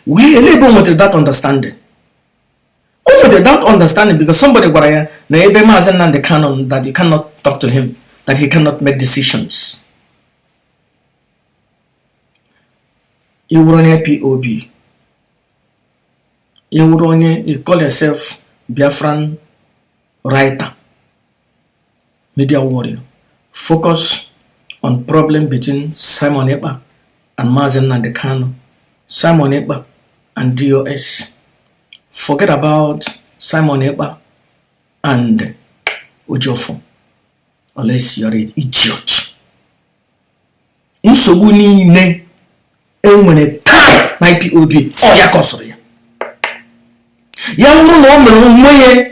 Wee ele ebe o nwetara that understanding? O nwetara that understanding because somebody gwara ya na ebe Maazị Nnamdi Kanu, that you cannot talk to him, that he cannot make decisions. Ị wụrụ onye IPOB, ị wụrụ onye you call yourself Biafran writer, media warrior, focus on problem between Simon Ekpa and Maazị Nnamdi Kanu, Simon Ekpa and DOS. Forget about Simon Ekpa and Ejiofor unless you're an idiot. Nsogbu niile enwere taa na IPOB, ọ ya kọsụrụ ya. Ya bụrụ na o mere onwe ya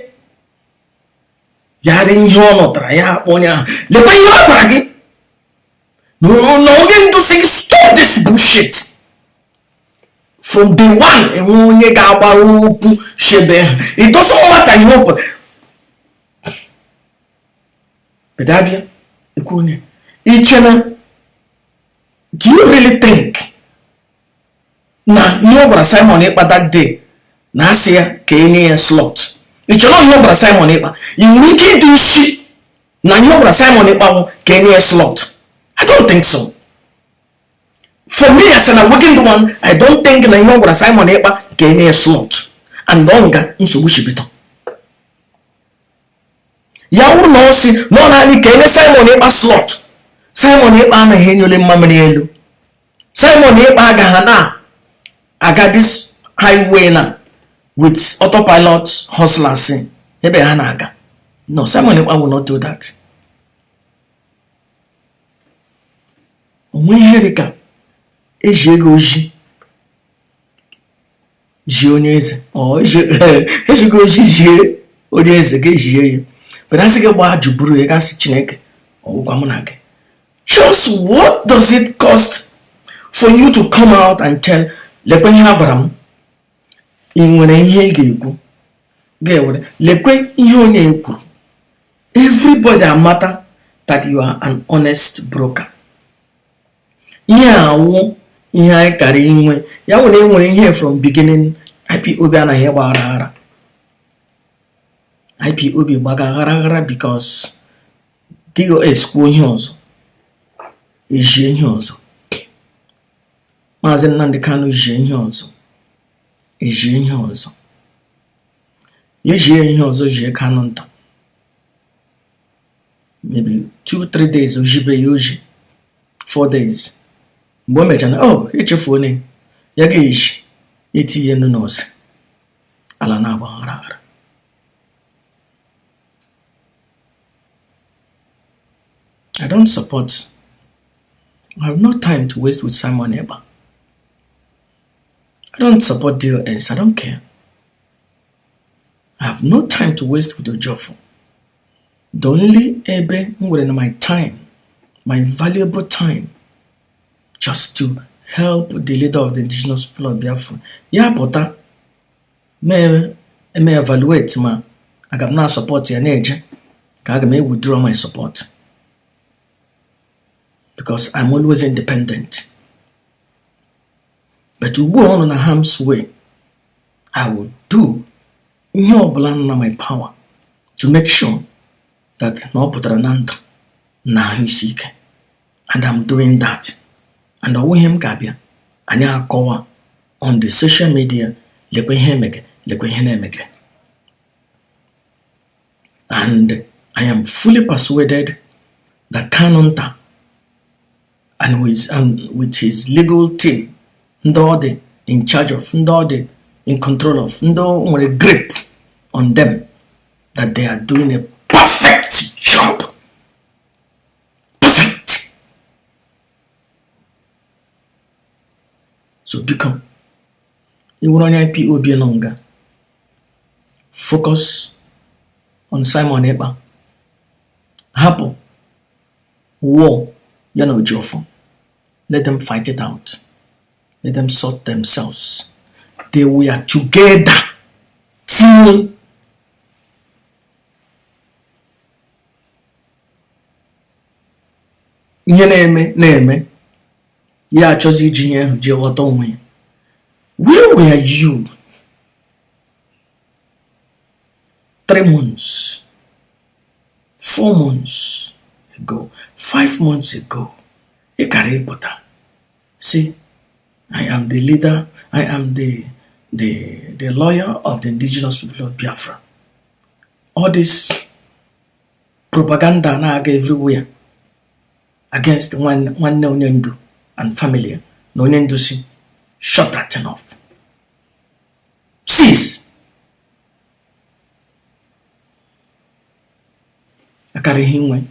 ya dị ihe ọ nọtara ya akpọ onye ahụ, lekwa ihe ọ gwara gị na onye ndu si gị stop this bullshit from day one. Enwe onye ga-agbara okwu shebe ha, it doesn't matter ihe ọ pụtara. But abịa ekwu onye iche na do you really think na ihe ọ gwara Simon Ekpa that day na asị ya ka enye ya slot? Ị chọrọ ihe ọ gwara Simon Ekpa, ị nwere ike ịdị isi na ihe ọ gwara Simon Ekpa bụ ka enye ya slot? I don't think so. For me as an awakened one, I don't think na ihe ọ gwara Simon Ekpa ka enye ya slot and ọ nga nsogbu chibito ya wụrụ na ọ sị na ọ naanị ka enye Simon Ekpa slot. Simon Ekpa anaghị enyole mmamịrị elu. Simon Ekpa agaghị na aga this highway na with autopilot hustlers ebe ha na-aga. No, Simon Ekpa will not do that. Onwe ihe dị ka eji ego oji ji onye eze, ọ ejigo oji jie onye eze ga-ejie ya, but asị gị gbaa juburu ya, gasị Chineke ọgwụgwa mụ na gị. Just what does it cost for you to come out and tell, lekwe ihe a gwara m? Ị nwere ihe ị ga-ekwu, ga-ewere lekwe ihe onye kwuru, everybody amata that you are an honest broker. Ihe awụ ihe anyị kara inwe ya nwere enwere ihe from beginning. IPOB anaghị ịgba aghara aghara. IPOB gbaga aghara aghara because DOS kwuo ihe ọzọ, ejie ihe ọzọ. Maazị Nnamdi Kanu jie ihe ọzọ, ejie ihe ọzọ, ya ejie ihe ọzọ, jie Kanu nta maybe 2-3 days, ojibe ya oji 4 days. Mgbe o mechara, oh, echefuo ya, ga-eji etinye nnu n'ose ala na-agba aghara aghara. I don't support. I have no time to waste with Simon Ekpa. I don't support DOS. I don't care. I have no time to waste with Ojofo. The only ebe m nwere na my time, my valuable time, just to help the leader of the Indigenous People of Biafra. Ya pụta mee eme evaluate ma aga m na support ya na-eje ka aga m withdraw my support, because I'm always independent. But ugbu a ọ nọ na harm's way, I will do ihe ọbụla nọ na my power to make sure that na ọ pụtara na ndụ na ahụ isi ike, and I'm doing that. And ọ wụghị m ga-abịa anyị akọwa on the social media, lekwa ihe emege, lekwa ihe na-emege. And I am fully persuaded that Kanunta and with his legal team, ndị ọ dị in charge of, ndị ọ dị in control of, ndị o nwere grip on them, that they are doing a perfect job, perfect. So biko, ị nwere onye IPOB nọ nga, focus on Simon Ekpa, hapụ war ya na Ejiofor. Let them fight it out, let them sort themselves. They were together till ihe na-eme na-eme ya achọzi iji ihe ahụ jee ghọta onwe ya. Where were you 3 months, 4 months ago, 5 months ago? Ị kara ịpụta si, "I am the leader, I am the lawyer of the Indigenous People of Biafra." All this propaganda na-aga everywhere against nwanne onye ndu and family na onye ndu si shut that thing off, cease. Akara ihe inwe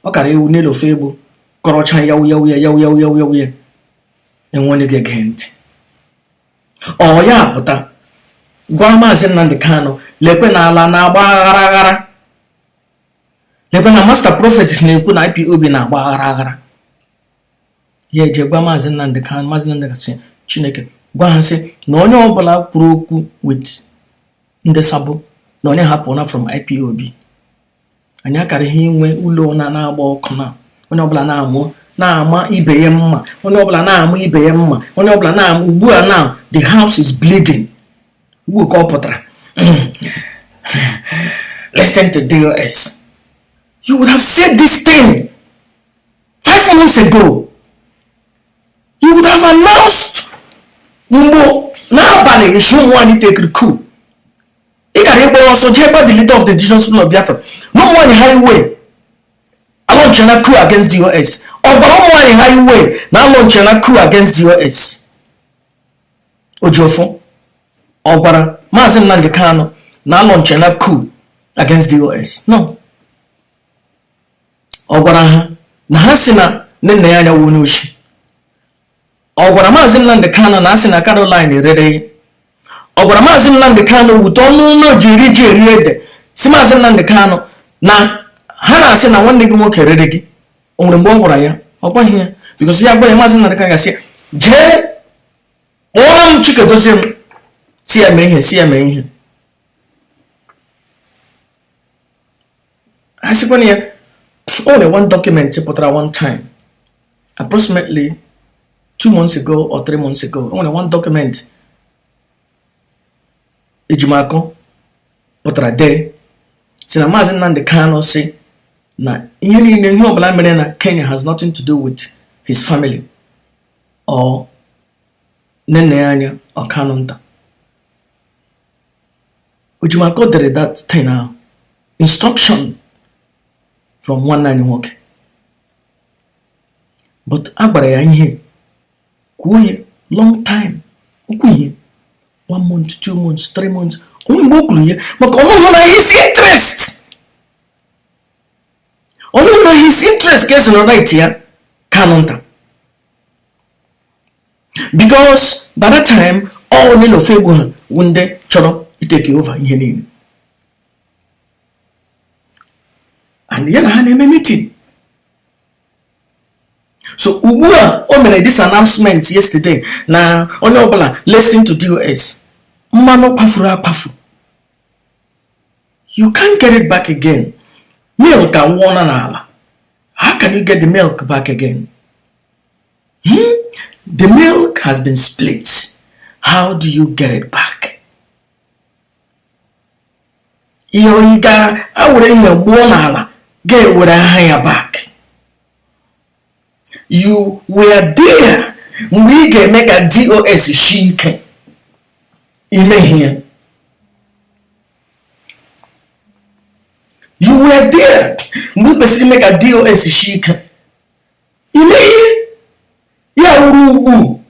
ọ kara ewu n'elu ofe egbu kọrọcha yawu yawu ya yawu yawu yawu yawu ya, enwe onye ga-ege ntị. Ọ ya pụta gwa Maazị Nnamdi Kanu, lekwe na ala na-agba aghara aghara, lekwe na Master Prophet na-ekwu na IPOB na-agba aghara aghara. Ya eje gwa Maazị Nnamdi Kanu. Maazị Nnamdi Kanu sị Chineke gwa ha sị na onye ọbụla kwuru okwu with ndị sabo na onye hapụna from IPOB. Anyị akara ihe inwe ụlọ na na-agba ọkụ na onye ọbụla na-amụ na-ama ibe ya mma, onye ọbụla na-ama ibe ya mma, onye ọbụla na-ama. Ugbu a now the house is bleeding. Ugbu ka ọ pụtara Listen to DOS. You would have said this thing 5 months ago. You would have announced mgbe n'abalị nshi ụmụ nwaanyị tekiri coup. Ị gara ịgbara ọsọ jee gba the leader of the Indigenous People of Biafra na ụmụ nwaanyị highway alaunchana coup against DOS. Ọ gwara ụmụ nwaanyị highway na alaunchana coup against DOS. Ojiọfọ, ọ gwara Maazị Nnamdi Kanu na alaunchana coup against DOS? No. Ọ gwara ha na ha si na nne nna ya anya wụ onye oshi? Ọ gwara Maazị Nnamdi Kanu na asị na Caroline rere? Ọ gwara Maazị Nnamdi Kanu wute ọnụ ụlọ ji eri ji eri ede si Maazị Nnamdi Kanu na ha na-asị na nwanne gị nwoke rere gị? O nwere mgbe ọ gwara ya? Ọ gwaghị ya, because ya gwa ya, Maazị Nnamdi Kanu ga-asị, "Jee kpọọrọ m Chikedozie m, si ya mee ihe, si ya mee ihe." A sịkwana ya o nwere one document pụtara one time, approximately 2 months ago or 3 months ago. O nwere one document Ejimakọ pụtara dee si na Maazị Nnamdi Kanu si na ihe niile, ihe ọbụla mere na Kenya has nothing to do with his family or nne nna ya anya or Kanu nta. Ejimakọ dere that thing ahụ, instruction from nwanne anyị nwoke, but a gwara ya ihe kwuo ya long time. Okwu ihe one month, 2 months, 3 months, onwe mgbe o kwuru ya, maka ọnụhụ na his interest, ọnụhụ na his interest ka esi right ya Kanu nta, because by that time all onye na ofe egwu ha wụ ndị chọrọ itake over ihe niile, and ya na ha na-eme meeting. So ugbu a o mere this announcement yesterday na onye ọbụla listen to DOS, mmanụ kpafuru akpafu, you can't get it back again. Milk awụọna n'ala, how can you get the milk back again, hmm? The milk has been split, how do you get it back? Ihe oyi ga-awere ihe gbuo n'ala ga-ewere aha ya back. You were there mgbe ị ga-eme ka DOS shi ike, imehie ya. You were there mgbe ị kwesịrị ime ka DOS shi ike, imehie ya. Wuru ugbu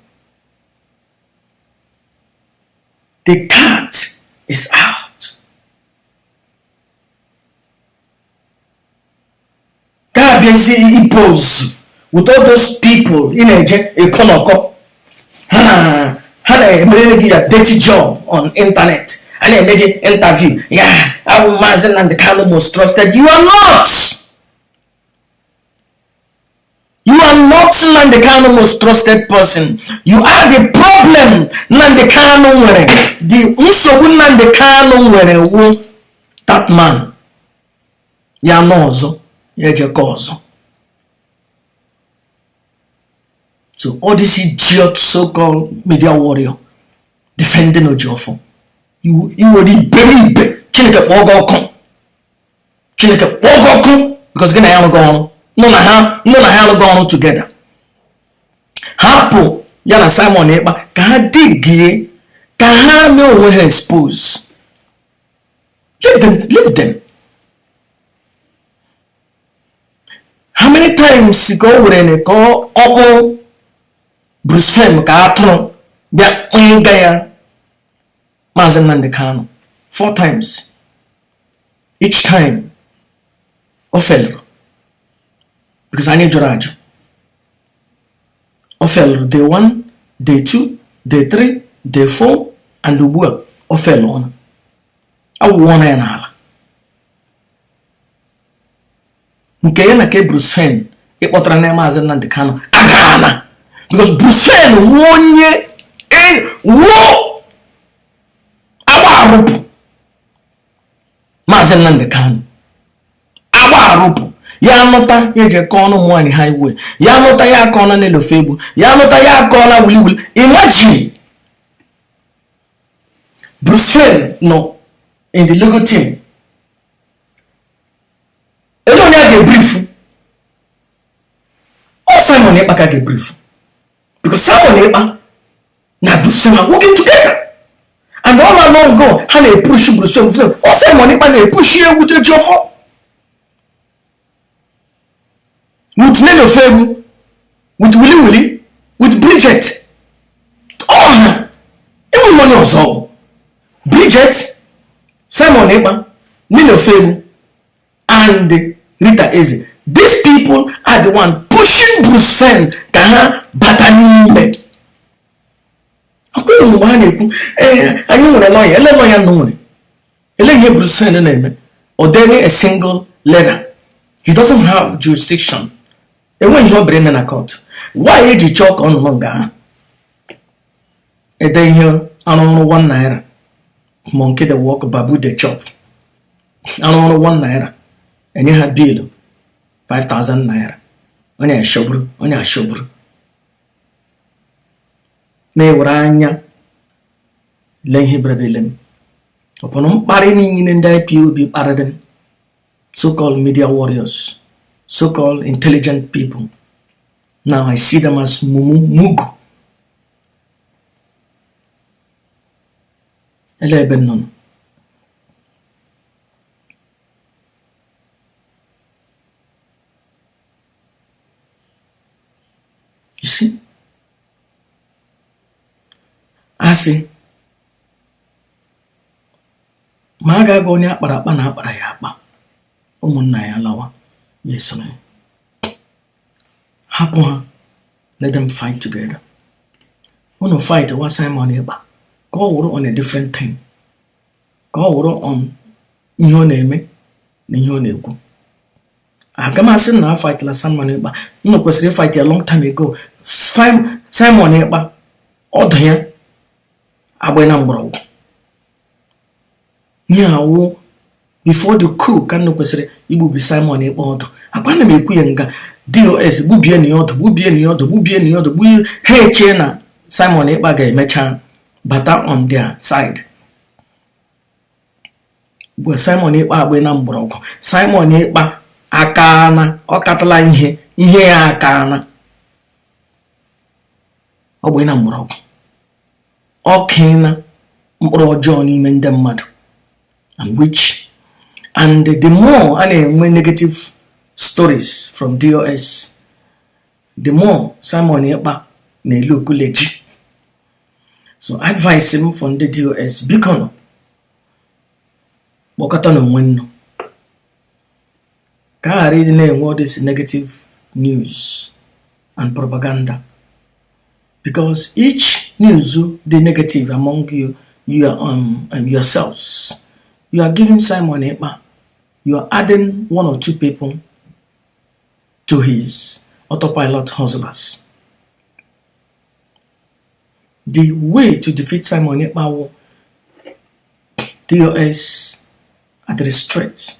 the cat is out. Ka abịazi impose with all those people ị na-eje ekonọkọ ha na ha na-emere gị ya dirty job on internet, a na-eme gị interview ya abụ Maazị Nnamdi Kanu most trusted. You are not, you are not Nnamdi Kanu most trusted person. You are the problem Nnamdi Kanu nwere. The nsogbu Nnamdi Kanu nwere wu that man ya nọ ọzọ ya ejekọ ọzọ. So all this idiot so-called media warrior defending Ojiofor, iwere iberibe. Chineke kpọọ gị ọkụ, Chineke kpọọ gị ọkụ, because gị na ya arụghị ọrụ, nọ na ha, nọ na ha arụghị ọrụ together. Hapụ ya na Simon Ekpa ka ha digie, ka ha mee onwe ha expose. Leave them, leave them. How many times ka o were ka ọ kpụrụ Bruce ka atụrụ bịa nga ya Maazị Nnamdi Kanu? Four times. Each time o felụrụ because anyị jụrụ ajụ. O felụrụ day one, day two, day three, day four, and ugbu a o felụọna, awụọna ya n'ala. Nke ya na ke Bruce Fein ịkpọtara na Maazị Nnamdi Kanu agaana, because Bruce Fein wuo onye wuo agba arụpụ Maazị Nnamdi Kanu, agba arụpụ ya anụta ya eji kọọ ọnụ ụmụ nwaanyị highway, ya anụta ya akọọ na n'elofe egbu, ya anụta ya akọọ na wiliwili. Imagine, Bruce Fein nọ In the legal team, ele onye a ga-ebrief? Ọ Simon Ekpa ka ga-ebrief, because Simon Ekpa na Bruce are working together, and all along go ha na-epush Bruce. Ọ Simon Ekpa na-epush ya with Ejiofor, with Nelly Ofoegbu, with Willy Willy, with Bridget. Ọ ha enweghị onye ọzọ. Bridget, Simon Ekpa, Nelly Ofoegbu and Rita Eze, these people are the one pushing Bruce Fein ka ha bata n'ime. Ọkweghị mgbe ha na-ekwu, "Ee, anyị nwere lawyer." Ele lawyer nọ nwere? Ele ihe Bruce Fein na-eme? Ọ deghị a single letter. He doesn't have jurisdiction. Enweghị ihe ọ bụla ime na court. Why eji chọọ ka ọ nọ nga ahụ ede ihe arụrụ 1 naira? Monkey dey work, baboon dey chop. Arụ ọrụ 1 naira, enye ha bill 5000 naira. Onye ashogburu, onye ashogburu na-ewere anya lee ihe bịara ele m. Ọpụrụ mkparị niile ndị IPOB kparịrị m, so-called media warriors, so-called intelligent people, now I see them as mumu, mugu. Ele ebe m nọ nọ? You see, asị ma a ga-aga onye akpara akpa na akpara ya akpa, ụmụnna ya lawa, ya esoro ya. Hapụ ha, let them fight together. Unu fight wa Simon Ekpa ka ọ wụrụ on a different thing, ka ọ wụrụ on ihe ọ na-eme na ihe ọ na-ekwu. Aga m asị na a fightla Simon Ekpa. Unu kwesịrị ịfight ya long time ago. Simon Ekpa, ọdụ ya agba na mgbọrọgwụ ihe awụ. Before the coup ka unu kwesịrị igbubi Simon Ekpa ọdụ. Akwa na m ekwu ya nga DOS gbubie na ya ọdụ, gbubie na ya ọdụ, gbubie na ya ọdụ, gbubie ha. Echie na Simon Ekpa ga-emecha bata on their side. Ugbu a Simon Ekpa agba na mgbọrọgwụ. Simon Ekpa akaana, ọ katala ihe, ihe ya akaana, ọ bụ na mgbọrọgwụ. Ọ kena mkpụrụ ọjọọ n'ime ndị mmadụ, and which and the more a na-enwe negative stories from DOS, the more Simon Ekpa na-elu okuleji. So advice m for ndị DOS, biko nọ kpọkọta n'onwe nnụ ka a ghara ịdị na-enwe all this negative news and propaganda, because each news dị negative among you, you are, yourselves, you are giving Simon Ekpa, you are adding one or two people to his autopilot hustlers. The way to defeat Simon Ekpa wụ DOS at the straight.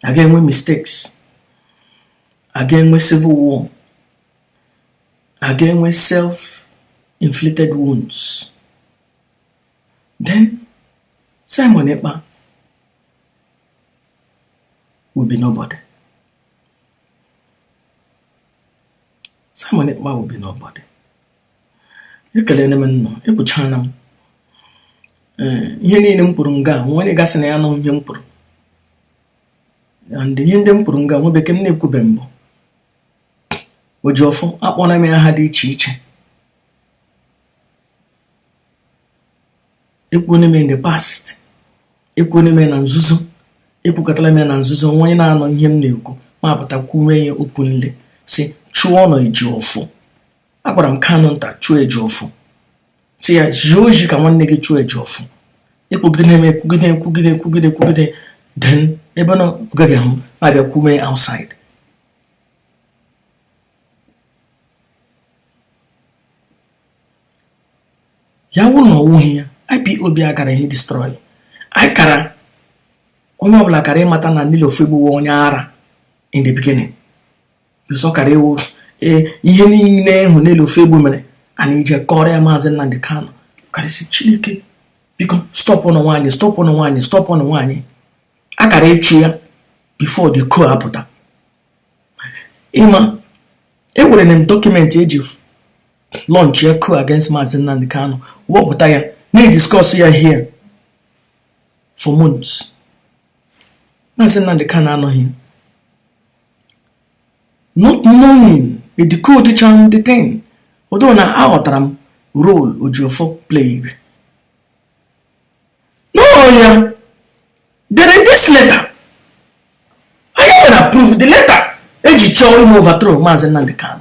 Again, with mistakes. Again, with civil war. Again, with self-inflicted wounds. Then Simon Ekpa will be nobody. Simon Ekpa will be nobody. Ekelene m nnọọ, ekwuchana m. Ee, ihe niile m kwuru nga nwa onye gasị na ya nọ ihe m kwuru, and ihe ndị m kwuru nga nwa bekee m na-ekwube mbụ. Ojiọfọ akpọna m ya aha dị iche iche, ekwuone m in the past, ekwuone m ya na nzuzo, ekwukọtara m ya na nzuzo. Nwa onye na-anọ ihe m na-ekwu ma apụta kwume ya openly, si chụọ nọ Ejiọfọ. Agwara m Kanụ nta chụọ Ejiọfọ, si ya zie oji ka nwanne gị chụọ Ejiọfọ. Ekwugide m, ekwugide, ekwugide, ekwugide, ekwugide, then ebe na ọ gaghị ahụ ma abịa kwume outside. Ya wụ na ọwụghị ya, IPOB agara ihe destroy anyị kara. Onye ọbụla kara ịmata na Nelly Ofoegbu onye ara in the beginning, because ọ kara ịwụ ee ihe niile ịhụ Nelly Ofoegbu mere, anyị ije kọrọ ya Maazị Nnamdi Kanu karịsị. Chineke Biko stop ụnụ nwaanyị, stop ụnụ nwaanyị, stop ụnụ nwaanyị. Akara ịchụ ya before the coup apụta. Ịma ewere m document eji launch ya coup against Maazị Nnamdi Kanu, wepụta ya na-ediscuss ya here for months. Maazị Nnamdi Kanu anọghị, not knowing the decode the thing, although na aghọtara m role Ejiofor played. No ya dere this letter, anyị nwere approve the letter eji chọọ ime overthrow Maazị Nnamdi Kanu.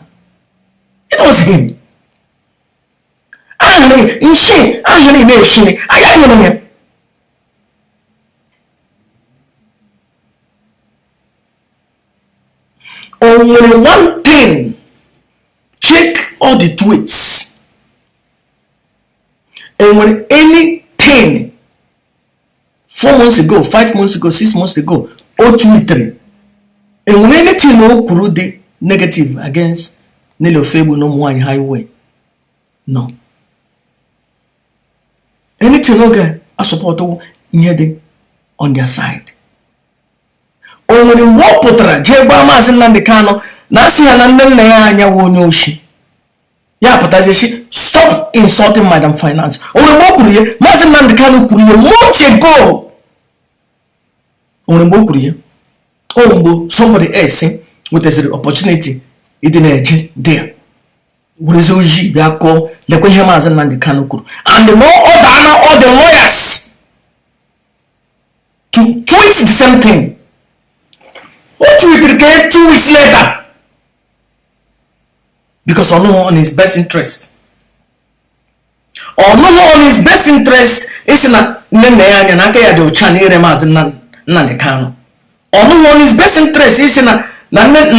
It was him. Ahụrụ nshi ahụrụ na-eshi anyị ahụrụ ya. O nwere one thing, check all the tweets. Enwere anything 4 months ago, 5 months ago, 6 months ago o tweetere, enwere anything o kwuru dị negative against Nelly Ofoegbu na ụmụ nwanyị highway? No. Anything oge asupportụ ihe dị on their side. O nwere mgbe ọ pụtara jee gbaa Maazị Nnamdi Kanu na asị ya na nne nna ya anya wụ onye oshi, ya pụtazie shi stop insulting Madam Finance? O nwere mgbe o kwuru ya? Maazị Nnamdi Kanu kwuru ya months ago. O nwere mgbe o kwuru ya? O mgbe somebody else nwetaziri opportunity ịdị na-eje there, werezi ojii bịa kọọ, lekwa ihe Maazị Nnamdi Kanu kwuru, and no other na all the lawyers to tweet the same thing. O tweeted ka 2 weeks later because ọ nụghị on his best interest, ọ nụghị on his best interest isi na nne nna ya anya na aka ya dị ọcha na ire Maazị Nnamdi Kanu. Ọ nụghị on his best interest isi na nne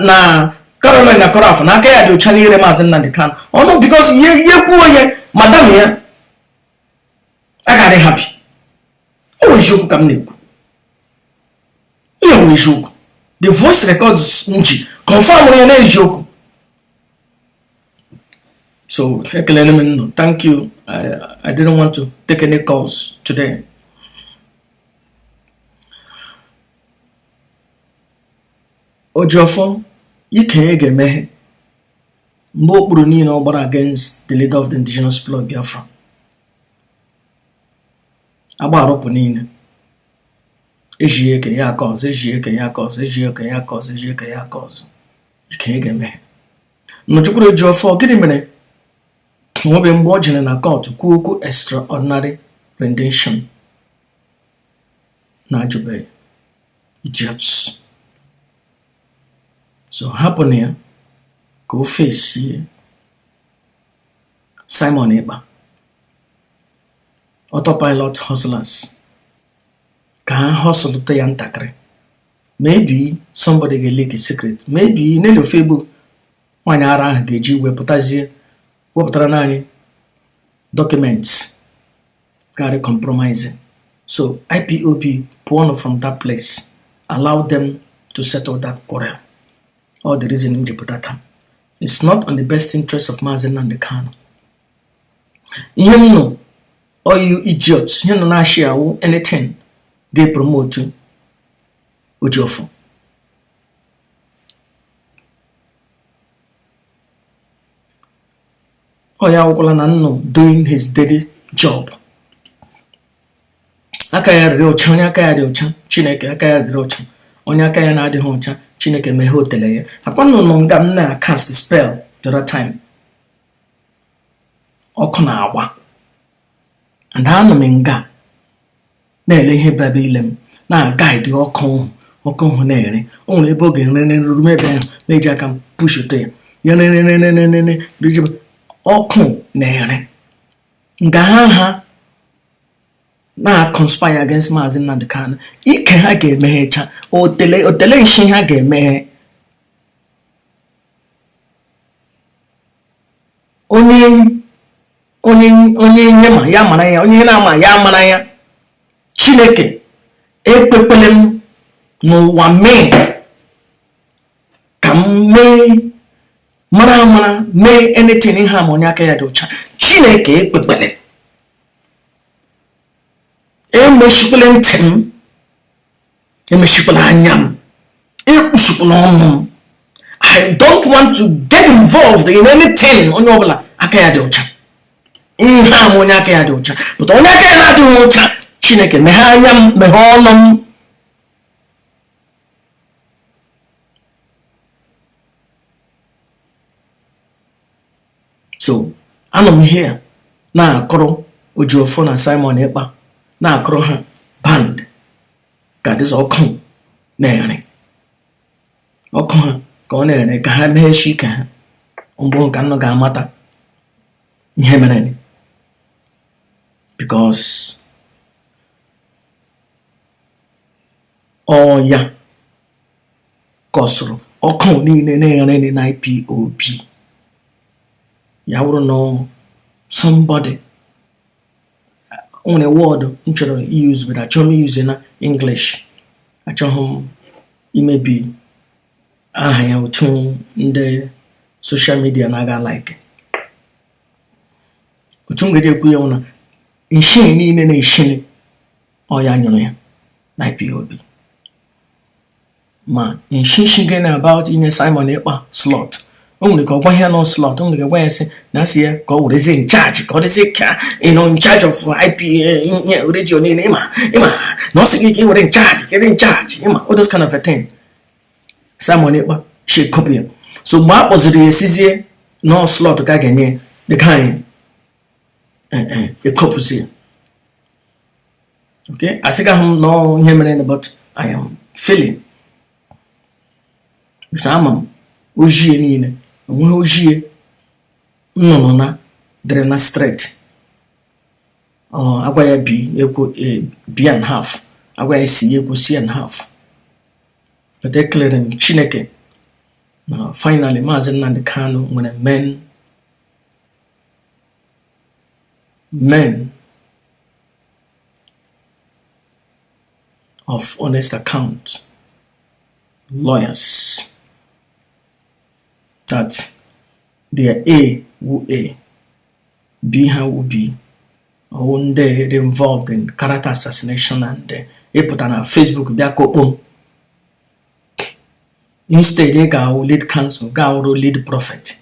na Caroline na Koraf na aka ya dị ọcha na ire Maazị Nnamdi Kanu. Ọnụ because ihe kwuo ya, madam ya agaghị happy. O nwere eziokwu ka m na-ekwu ihe nwere eziokwu. The voice records m ji confirm ya na eziokwu. So ekelele m nnụ. Thank you. I didn't want to take any calls today. Ojiọfọ ike ga-emeghe mgbe okpuru niile ọ gbara against the leader of the Indigenous People of Biafra, agba arụpụ niile, eji eke ya aka ọzọ, eji eke ya aka ọzọ, eji eke ya aka ọzọ, eji eke ya aka ọzọ, ike ga-emeghe. Nnọchukwuru Ejiofor, gịnị mere nwobe mgbe ọ jere na court kwuo okwu extraordinary rendition na-ajụbeghị? Idiots. So hapụ na ya ka o fesie Simon Ekpa, autopilot hustlers, ka ha hustlụta ya ntakịrị. Maybe somebody ga-leak a secret. Maybe Nelly Ofoegbu nwaanyị ara ahụ ga-eji wepụtazie wepụtara naanị documents carry compromising. So IPOB, pụọnụ from that place. Allow them to settle that quarrel. All the reason m ji pụta taa, it's not on the best interest of Maazị Nnamdi Kanu. Ihe m nọ, all you idiots, ihe nọ na-ashị awụ anything ga-epromote Ejiofor. Ọ ya awụkwala na nnọ doing his dirty job. Aka ya rịrị ọcha, onye aka ya dị ọcha, Chineke aka ya dịrị ọcha. Onye aka ya na-adịghị ọcha, Chineke meghe otele ya. Akwa nnụnụ nga m na cast spell the other time, ọkụ na-agba and anọ m nga na-ele ihe bịara ile m na-agaidi ọkụ ahụ. Ọkụ ahụ na-ere, o nwere ebe ọ ga-ere ruru ebe ahụ, na-eji aka m pushote ya, ya rererererere, ọkụ na-ere nga ha na-conspire against Maazị Nnamdi Kanu. Ike ha ga-emeghecha otele, otele nshi ha ga-emeghe. Onye ihe ma ya mara ya, onye ihe na-ama ya mara ya. Chineke ekpekwele m n'ụwa mee ka m mee mara amara mee anything ihe ama onye aka ya dị ọcha. Chineke ekpekwele. Emechikwala ntị m, emechikwala anya m, ekpuchikwala ọnụ m. I don't want to get involved in anything. Onye ọbụla aka ya dị ọcha, ihe ahụ onye aka ya dị ọcha, but onye aka ya na-adịghị ọcha, Chineke meghee anya m, meghee ọnụ m. So anọ m here na-akụrụ Ojiọfọ na Simon Ekpa, na-akụrụ ha band ka dịzọ ọkụ na-ere ọkụ ha ka ọ na-ere, ka ha mee shi ike ha mgbe nka nnọ ga-amata ihe mere, because ọ ya kọsụrụ ọkụ niile na-ere na IPOB. Ya wụrụ na somebody nwere word m chọrọ use, but achọghị m use na English, achọghị m imebi aha ya otu ndị social media na-aga like otu m ga-ekwu ya na nshi niile na-eshi ọ ya nyụrụ ya na IPOB, ma nshishi gị na about inye Simon Ekpa slot. O nwere ka ọ gwa ya nọ slot, o nwere ka gwa ya sị na asị ya ka ọ werezie in charge, ka ọ dịzie ka ị nọ in charge of IP radio niile. Ịma na ọ sị gị ka ị were in charge, ka ị in charge, ịma, all those kind of a thing. Simon Ekpa shi copy ya. So mgbe a kpọziri ya, esizie nọ slot ka a ga-enye the kind ekopụzie. Okay, asịgaghị m nọ ihe mere, but I am feeling because ama m ojie niile onweghị ojie nnụnụ na dịrị na straight. Agwa ya b ekwu b and half, agwa ya c ekwu c and half. But ekelere m Chineke na finally Maazị Nnamdi Kanu nwere men of honest account, lawyers that their A wu A, B ha wu B. Ọwụ ndị dị involved in character assassination and ịpụta na Facebook bịa kokpom. Instead ị ga-awụ lead counsel, ga-awụrụ lead prophet.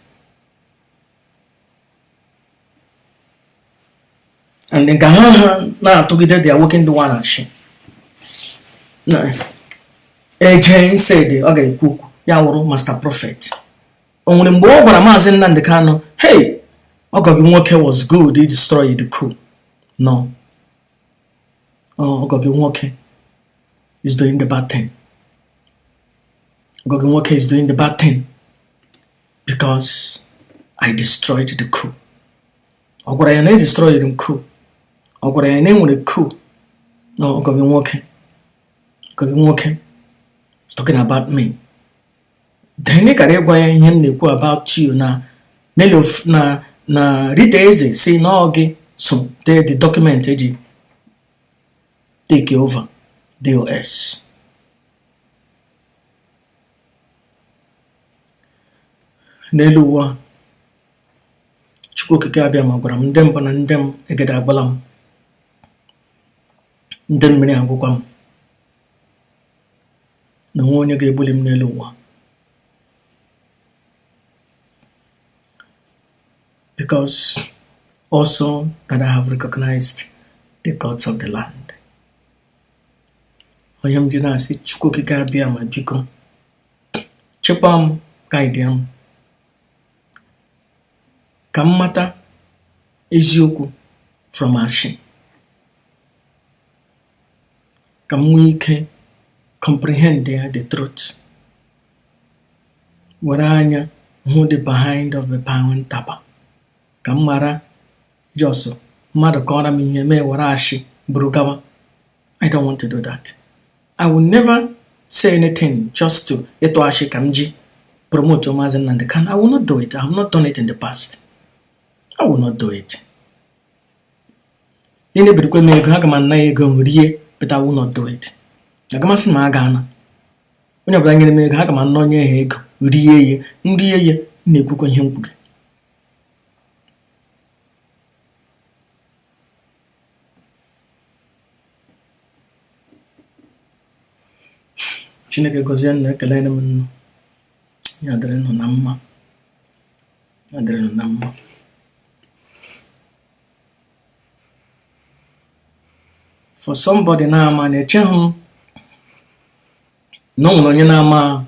And nke ha na-atụgide their working the one achị na eje. Instead ọ ga-ekwu okwu, ya wụrụ master prophet. O nwere mgbe ọ gwara Maazị Nnamdi Kanu, "Hey, ọgọ gị nwoke was good, he destroyed the coup"? No. Ọgọ gị nwoke is doing the bad thing. Ọgọ gị nwoke is doing the bad thing because I destroyed the coup. Ọ gwara ya na e destroyed the coup? Ọ gwara ya na e nwere coup? No. Ọgọ gị nwoke, ọgọ gị nwoke is talking about me. Then ị kara ịgwa ya ihe m na-ekwu about you na Nelly na Rita Eze si na ọ gị so dee the document eji take over DOS. N'elu ụwa, Chukwu Okike abịa ma gwara m ndị mbụ na ndị m egede agbala m, ndị mmiri agwụkwa m, na onwe onye ga-egbuli m n'elu ụwa, because also that I have recognized the gods of the land. Onye m ji na-asị Chukwu Okike abịa ma biko chekwa m, guide m, ka m mata eziokwu from ashị, ka m nwee ike comprehend ya, the truth, were anya hụ the behind of the pound tapa, ka m mara just mmadụ kọrọ m ihe mee were ashị buru gawa. I don't want to do that. I will never say anything just to ịtụ ashị ka m ji promote Maazị Nnamdi Kanu. I will not do it. I have not done it in the past. I will not do it. Ị na-ebirikwa m ego, aga m ana ya ego m rie, but I will not do it. Aga m asị ma a ga-ana onye ọbụla nyere m ego, aga m ana onye ha ego rie ya, nrie ya, m na-ekwukwa ihe m kwuge. Chineke gọzie nnụ. Ekelere m nnụ. Ya dịrị nnụ na mma, ya dịrị nnụ na mma. For somebody na-ama na echeghị m na o nwere onye na-ama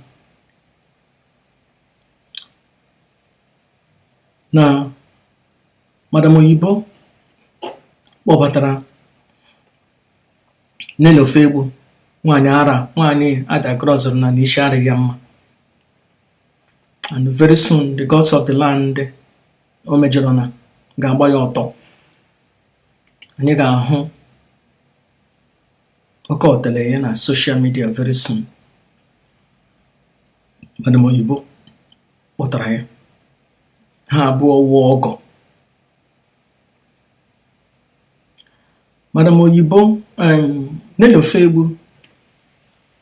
na Madam Oyibo kpọbatara Nelly Ofoegbu, nwaanyị ara, nwaanyị adagrọzụrụ na n'isi arịghị ya mma. And very soon the gods of the land o mejọrọ na ga-agba ya ọtọ. Anyị ga-ahụ oke otele ya na social media very soon. Madam Oyibo kpọtara ya, ha abụọ wụọ ọgọ. Madam Oyibo, Nelly Ofoegbu,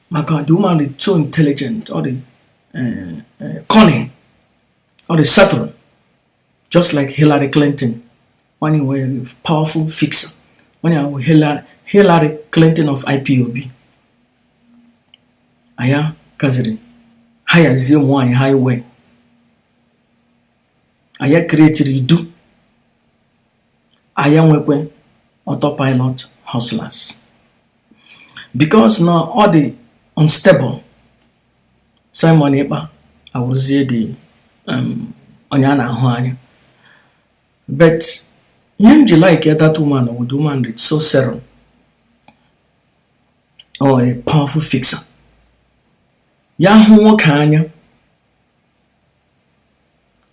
maka the woman is so intelligent, ọ dị cunning, ọ dị subtle, just like Hillary Clinton. Nwanyị nwere powerful fixer, onye ahụ Hillary Clinton of IPOB. Aya kaziri ha yazie ụmụ nwaanyị highway aya creatiri idu aya nwekwe autopilot hustlers, because na ọ dị unstable. Simon Ekpa awụrụzie dị onye a na-ahụ anya. But ihe m ji like that woman with the woman is so subtle or a powerful fixer. Ya hụ nwoke anya,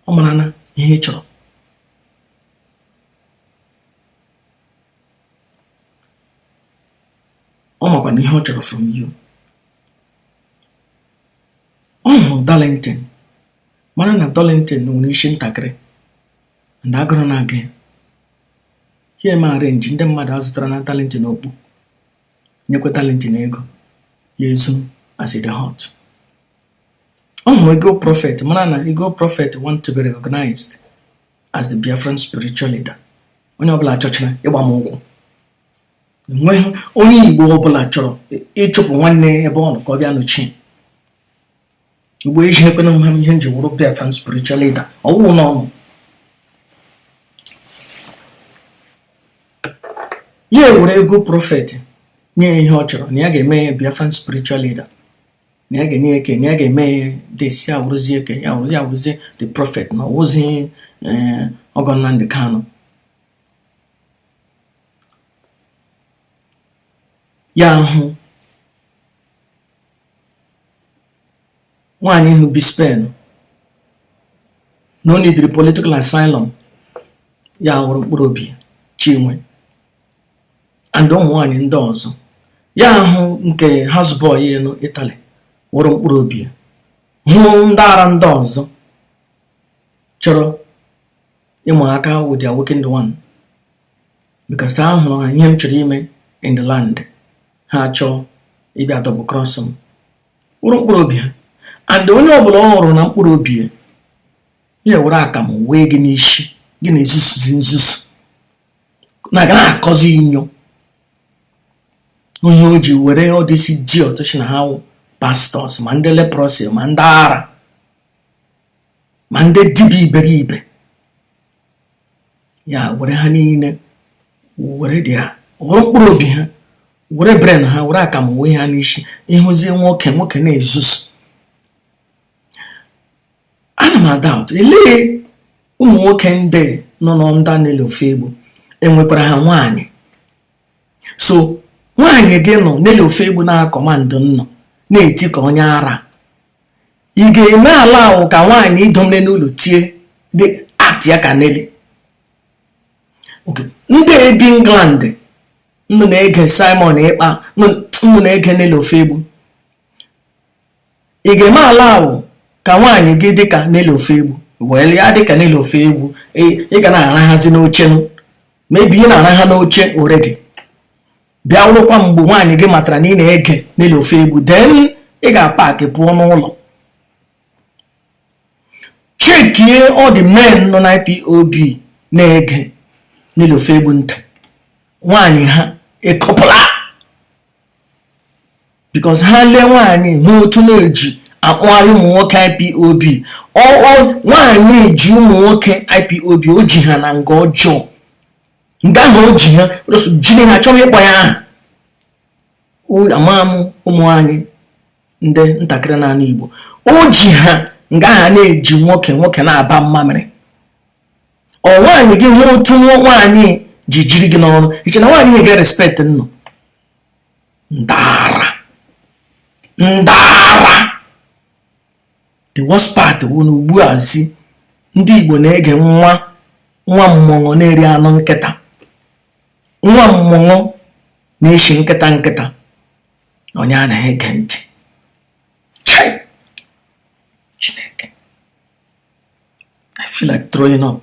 ọ mara na ihe ị chọrọ. Ọ makwa na ihe ọ chọrọ from you. Ọ hụrụ Darlington, mara na Darlington nwere isi ntakịrị na agụrụ na-aga ya. Ya eme arrange ndị mmadụ azụtara na Darlington okpu, nyekwa Darlington ego ya ezu as e dey hot. Ọ hụrụ Ego Prophet, mara na Ego Prophet want to be recognized as the Biafran spiritual leader. Onye ọbụla chọchara ịgba m ụkwụ, enweghị onye Igbo ọbụla chọrọ ịchụpụ nwanne ebe ọ nọ ka ọ bịa nọchie Igbo. Eji ekwena m ha ihe nji wụrụ Biafran spiritual leader ọwụwụ n'ọnụ ya. Ewere Ego Prophet nye ya ihe ọ chọrọ, na ya ga-eme ya Biafran spiritual leader, na ya ga-enye eke, na ya ga-eme ya this, ya wụrụzie eke, ya wụrụzie, ya wụrụzie the prophet, na ọwụzi ọgọ Nnamdi Kanu. Ya hụ nwaanyị hụ bi Spain na o nidiri political asylum, ya wụrụ mkpụrụ obi Chinwe and ụmụ nwaanyị ndị ọzọ. Ya hụ nke houseboy nọ Italy, wụrụ mkpụrụ obi ya. Hụ ndị ara ndị ọzọ chọrọ ịmụ aka with their working one, because ha hụrụ ha ihe m chọrọ ime in the land, ha chọọ ịbịa double cross m, wụrụ mkpụrụ obi ha. And onye ọbụla ọ hụrụ na mkpụrụ obi ya, ya were akamụ wee gị n'isi gị na-ezuzuzi nzuzu na-aga na-akọzi inyo. Onye o ji were ọdịsi ji ọtụchi na ha wụ pastors, ma ndị leprosy, ma ndị ara, ma ndị dibịa iberibe, ya were ha niile, were dị ha, were mkpụrụ obi ha, were brain ha, were akamụ wee ha n'isi. Ịhụzie nwoke, nwoke na-ezuzu. Ana m adoubt, elee ụmụ nwoke ndị nọ na Nelly Ofoegbu enwekwara ha nwaanyị? So nwaanyị gị nọ Nelly Ofoegbu na-acommand nnọ na-eti ka onye ara, ị ga-eme ala ahụ ka nwaanyị idomere n'ụlọ tie dị act ya ka Nelly? Ndị ebi England nnụ na-ege Simon Ekpa, nnụ na-ege Nelly Ofoegbu, ị ga-eme ala ahụ ka nwaanyị gị dịka Nelly Ofoegbu? Well, ya dịka Nelly Ofoegbu, ị ga na-arahazi n'oche, maybe ị na-araha n'oche already. Bịa wụrụkwa mgbe nwaanyị gị matara na ị na-ege Nelly Ofoegbu, then ị ga-apack pụọ n'ụlọ. Checkie all the men nọ na IPOB na-ege Nelly Ofoegbu ntị, nwaanyị ha ekopụla. Because ha lee nwaanyị hụ otu na-eji akpụgharị ụmụ nwoke IPOB, nwaanyị ji ụmụ nwoke IPOB, o ji ha na nga ọjọọ, nga ahụ o ji ha jiri ha chọrọ ịkpọ ya aha. Ama m ụmụ anyị ndị ntakịrị n'ala Igbo, o ji ha nga aha na-eji nwoke nwoke na-aba mmamịrị. Ọ nwaanyị gị hụ otu nwaanyị ji jiri gị n'ọrụ, iche na nwaanyị ga-respect nnọ ndara ndara. The worst part wụ na ugbu a zi ndị Igbo na-ege nwa nwa mmọnwụ na-eri anụ nkịta, nwa mmọnwụ na-eshi nkịta nkịta, onye a na-ege ntị. Chai! Chineke, I feel like throwing up.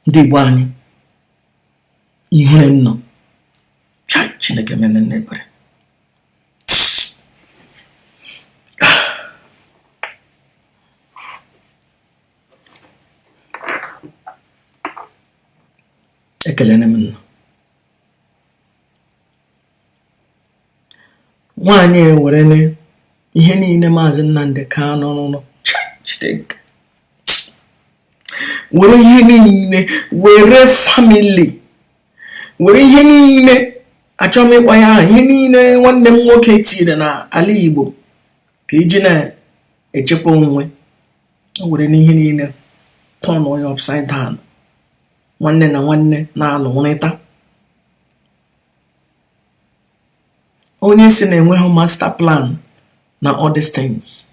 Ndị Igbo anyị, ihere nnọ. Chai! Chineke mene nna ebere. Ekelene m nnọ. Nwaanyị ewerele ihe niile Maazị Nnamdi Kanu rụrụ, Chineke, were ihe niile, were family, were ihe niile, achọghị m ịkpọ ya aha, ihe niile nwanne m nwoke tinyere n'ala Igbo ka iji na-echekwa onwe o, were n'ihe niile turn onye upside down. Nwanne na nwanne na-alụ nrịta. Onye si na enweghị master plan na all these things,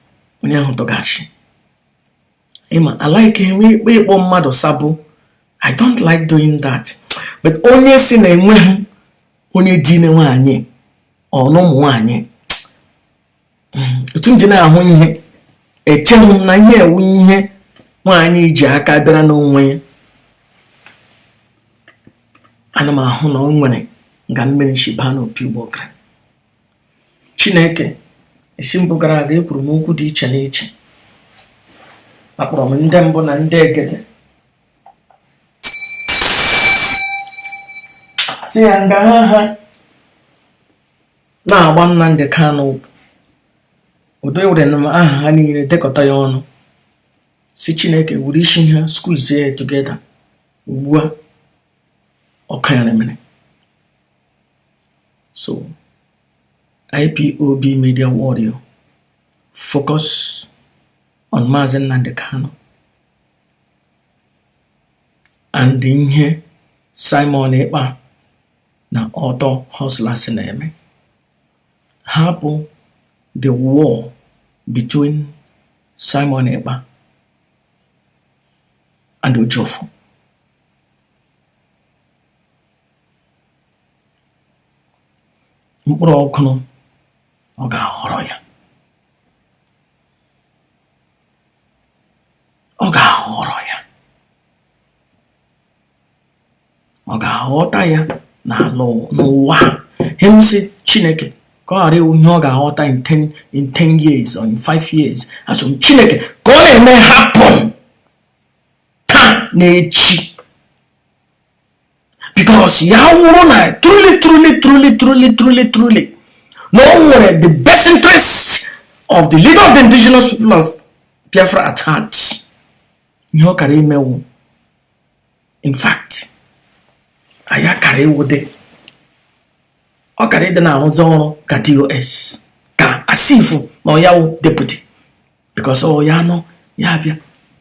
onye ahụ tọgachi ịma. I like him ịkpọ ịkpọ mmadụ sabo. I don't like doing that, but onye si na enweghị onye dine nwaanyị ọnụ ụmụ nwaanyị, otu m ji na-ahụ ihe, echeghị m na ihe ewu ihe nwaanyị ji aka bịara n'onwe ya. Ana m ahụ na o nwere nga mmiri si baa n'opi ụgbọgara. Chineke, esi mbụ gara aga ekwuru m okwu dị iche n'iche, akpọrọ m ndị mbụ na ndị egede, si ya nga ha ha na-agba Nnamdi Kanu ụdọ. Ewere m aha ha niile dekọta ya ọnụ, si Chineke were isi ha squeeze ya together. Ugbu a ọkụ ya mere. So IPOB media warrior, focus on Maazị Nnamdi Kanu and ihe Simon Ekpa na ọtọ hustlers na-eme. Hapụ the war between Simon Ekpa and Ejiofor. Mkpụrụ ọkụrụ ọ ga-aghọrọ ya, ọ ga-aghọrọ ya, ọ ga-aghọta ya n'ala n'ụwa. Ihe m sị Chineke, ka ọ ghara ịwụ ihe ọ ga-aghọta in 10 years or in 5 years. Asị m Chineke ka ọ na-eme happen taa na echi, because ya wụrụ na truly, truly, truly, truly, truly, truly na o nwere the best interest of the leader of the Indigenous People of Biafra at heart, ihe ọ kara imewu, in fact, anyị akara ịwụde, ọ kara ịdị na-arụzi ọrụ ka DOS, ka asifu na ọ ya wụ deputy, because ọ ya nọ ya abịa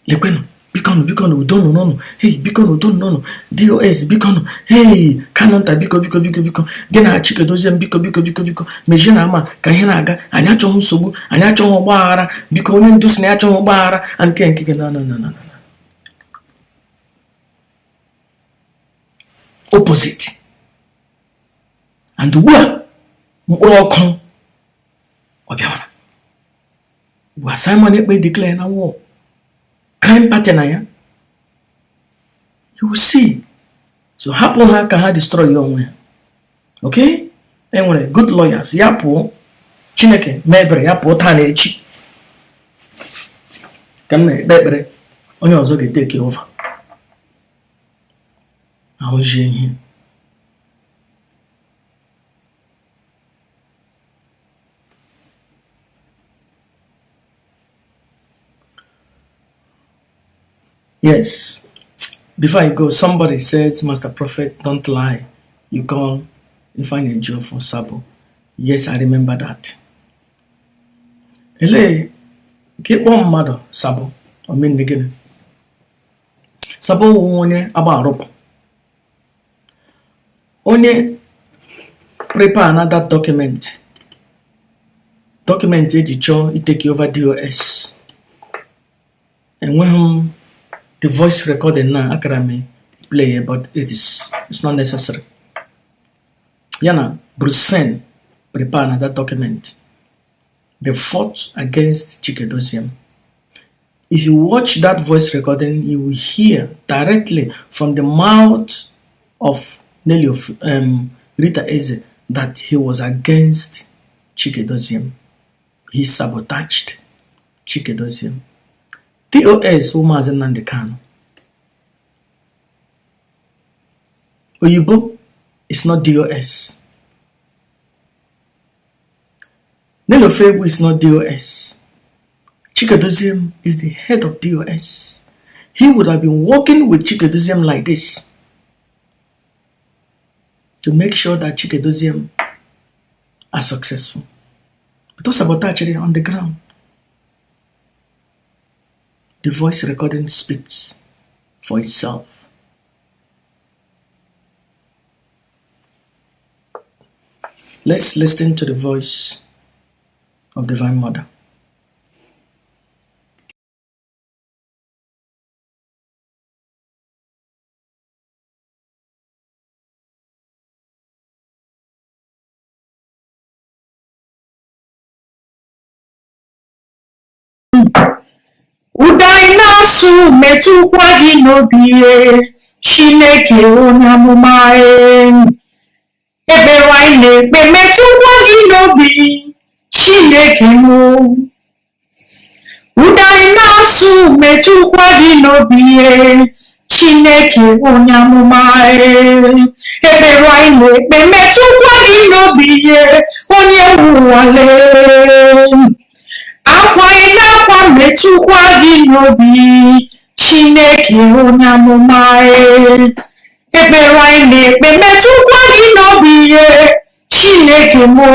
lekwenụ, bikọnụ, bikọnụ, udonụ nọnụ, hey, bikọnụ, udonụ nọnụ, DOS, bikọnụ, hey, Kanu nta, biko, biko, biko, biko, gị na Chikedozie m, biko, biko, biko, biko, mejie na ama ka ihe na-aga. Anyị achọghị nsogbu, anyị achọghị ọgba aghara, biko. Onye ndu si na ya achọghị ọgba aghara nke nke gị. No, no, no, no, no, opposite. And ugbu a mkpụrụ ọkụ ọ bịawara ugbu a, Simon Ekpa declare na war crime party na ya, you will see. So hapụ ha ka ha destroy ya onwe ha. Okay, enwere good lawyers. Ya pụọ, Chineke mee ebere, ya pụọ taa na echi. Ka m na-ekpe ekpere, onye ọzọ ga-etake over, ahụzie ihe. Yes. Before I go, somebody said, Master Prophet, don't lie. You call Ifeanyi Ejiofor Sabo. Yes, I remember that. Ele, ka ịkpọ mmadụ Sabo, omenne gịnị? Sabo wụ onye agba arụpụ. Onye prepare another document. Document eji chọọ itake over DOS. Enweghị m the voice recording na akara m play, but it's not necessary. Ya na Bruce Fein prepare another document. They fought against Chike Doziem. If you watch that voice recording, you will hear directly from the mouth of Nelly of Rita Eze that he was against Chike Doziem. He sabotaged Chike Doziem. DOS wụ Maazị Nnamdi Kanu. Oyibo is not DOS. Nelly Ofoegbu is not DOS. Chike Doziem is the head of DOS. He would have been working with Chike Doziem like this to make sure that Chike Doziem are successful. But sabotage on the ground. The voice recording speaks for itself. Let's listen to the voice of Divine Mother. Ụda anyị na-asụ metụkwa gị n'obi, Chineke onye amụma. Ekpere anyị na-ekpe metụkwa gị n'obi, Chineke mụ. Ụda anyị na-asụ metụkwa gị n'obi, Chineke onye amụma. Ekpere anyị na-ekpe metụkwa gị n'obi, onye nwụwale. Akwa anyị na-akwa metụkwa gị n'obi, Chineke onye amụma. Ekpere anyị na-ekpe metụkwa gị n'obi, Chineke mụ.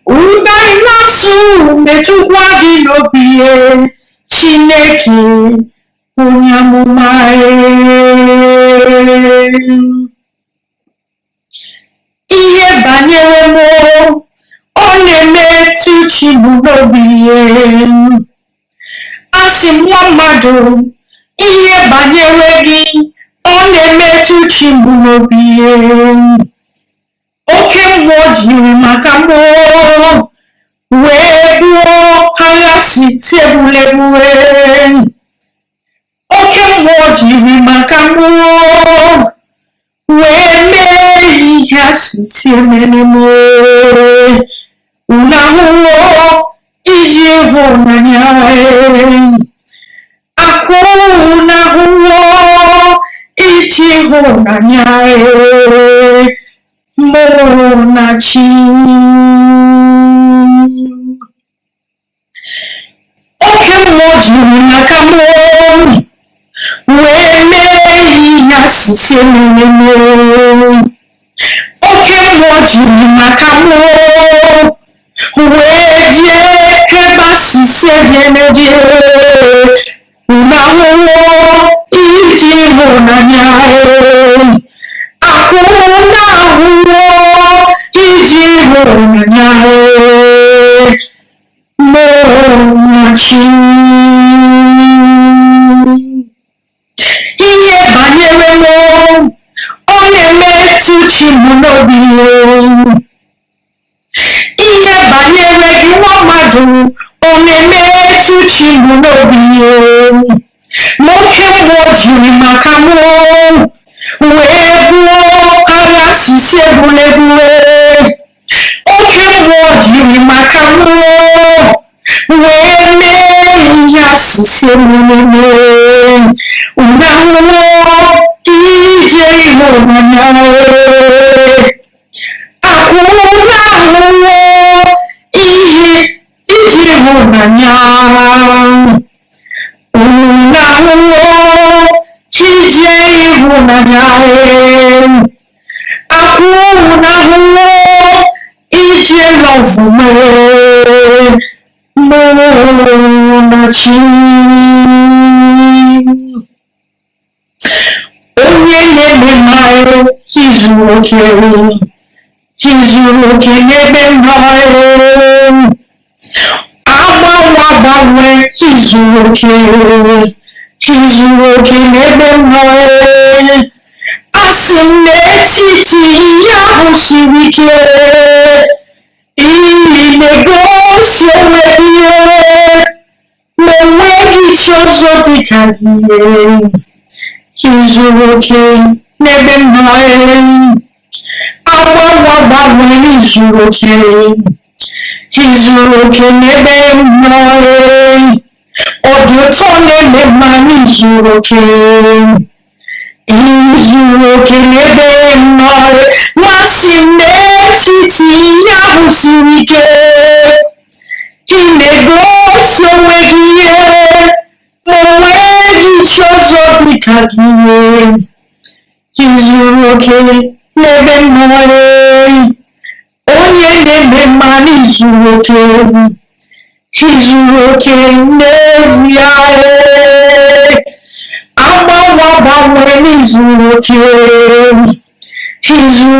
Ụda anyị na-asụ metụkwa gị n'obi, Chineke onye amụma. Ihe banyere m, ọ na-emetụ chi m n'obi. Asị m nwa mmadụ, ihe banyere gị, ọ na-emetụ chi m n'obi. Oke mmụọ jiri maka mmụọ wee gbuo agha si egbulegbue. Oke mmụọ jiri maka mmụọ wee mee ihe asịsị emereme. Unu ahụwo iji ịhụnanya, akụ unu ahụwo iji ịhụnanya mụ na chi. Oke mmụọ jiri maka mmụọ wee mee ihe asịsị emereme. Oke mmụọ jiri maka mmụọ wee jee ebe asịsị ejemeje. Unu ahụwo iji ịhụnanya, akụ unu ahụwo iji ịhụnanya mụ na chi. Ihe banyere m, ọ na-emetụ chi m n'obi. Ihe banyere gị nwa mmadụ, ọ na-emetụ chi m n'obi. Ma oke mmụọ jiri maka mụ wee gbuo agha sisi egbulegbue. Oke mmụọ jiri maka mụ wee mee ihe asịsị emereme. Unu ahụwo ije ịhụnanya, akụ unu ahụwo ihe iji ịhụnanya. Unu ahụwo Ahụwo ije ịhụnanya, akwụ na ahụwo ije love mere mụ na chi. Onye na-eme mma, izuru oke, izuru oke n'ebe mma. Agbanwe agbanwe, izuru oke, izuru oke n'ebe mma. Asị m n'etiti ihe ahụ siri ike, ị na-egosi onwe gị ihe, ma onweghị chi ọzọ dịka gị. Izuru oke n'ebe mma. Agbanwe agbanwe, izuru oke, izuru oke n'ebe mma. Ọ dị ụtọ na-eme mma, n'izuru oke, izuru oke n'ebe mma. Masị m n'etiti ihe ahụ siri ike, ị na-egosi onwe gị ihe, ma onweghị chi ọzọ dịka gị. Izuru oke n'ebe mma. Onye na-eme mma, n'izuru oke, izuru oke n'ezie. Agbanwe agbanwe, n'izuru oke, izuru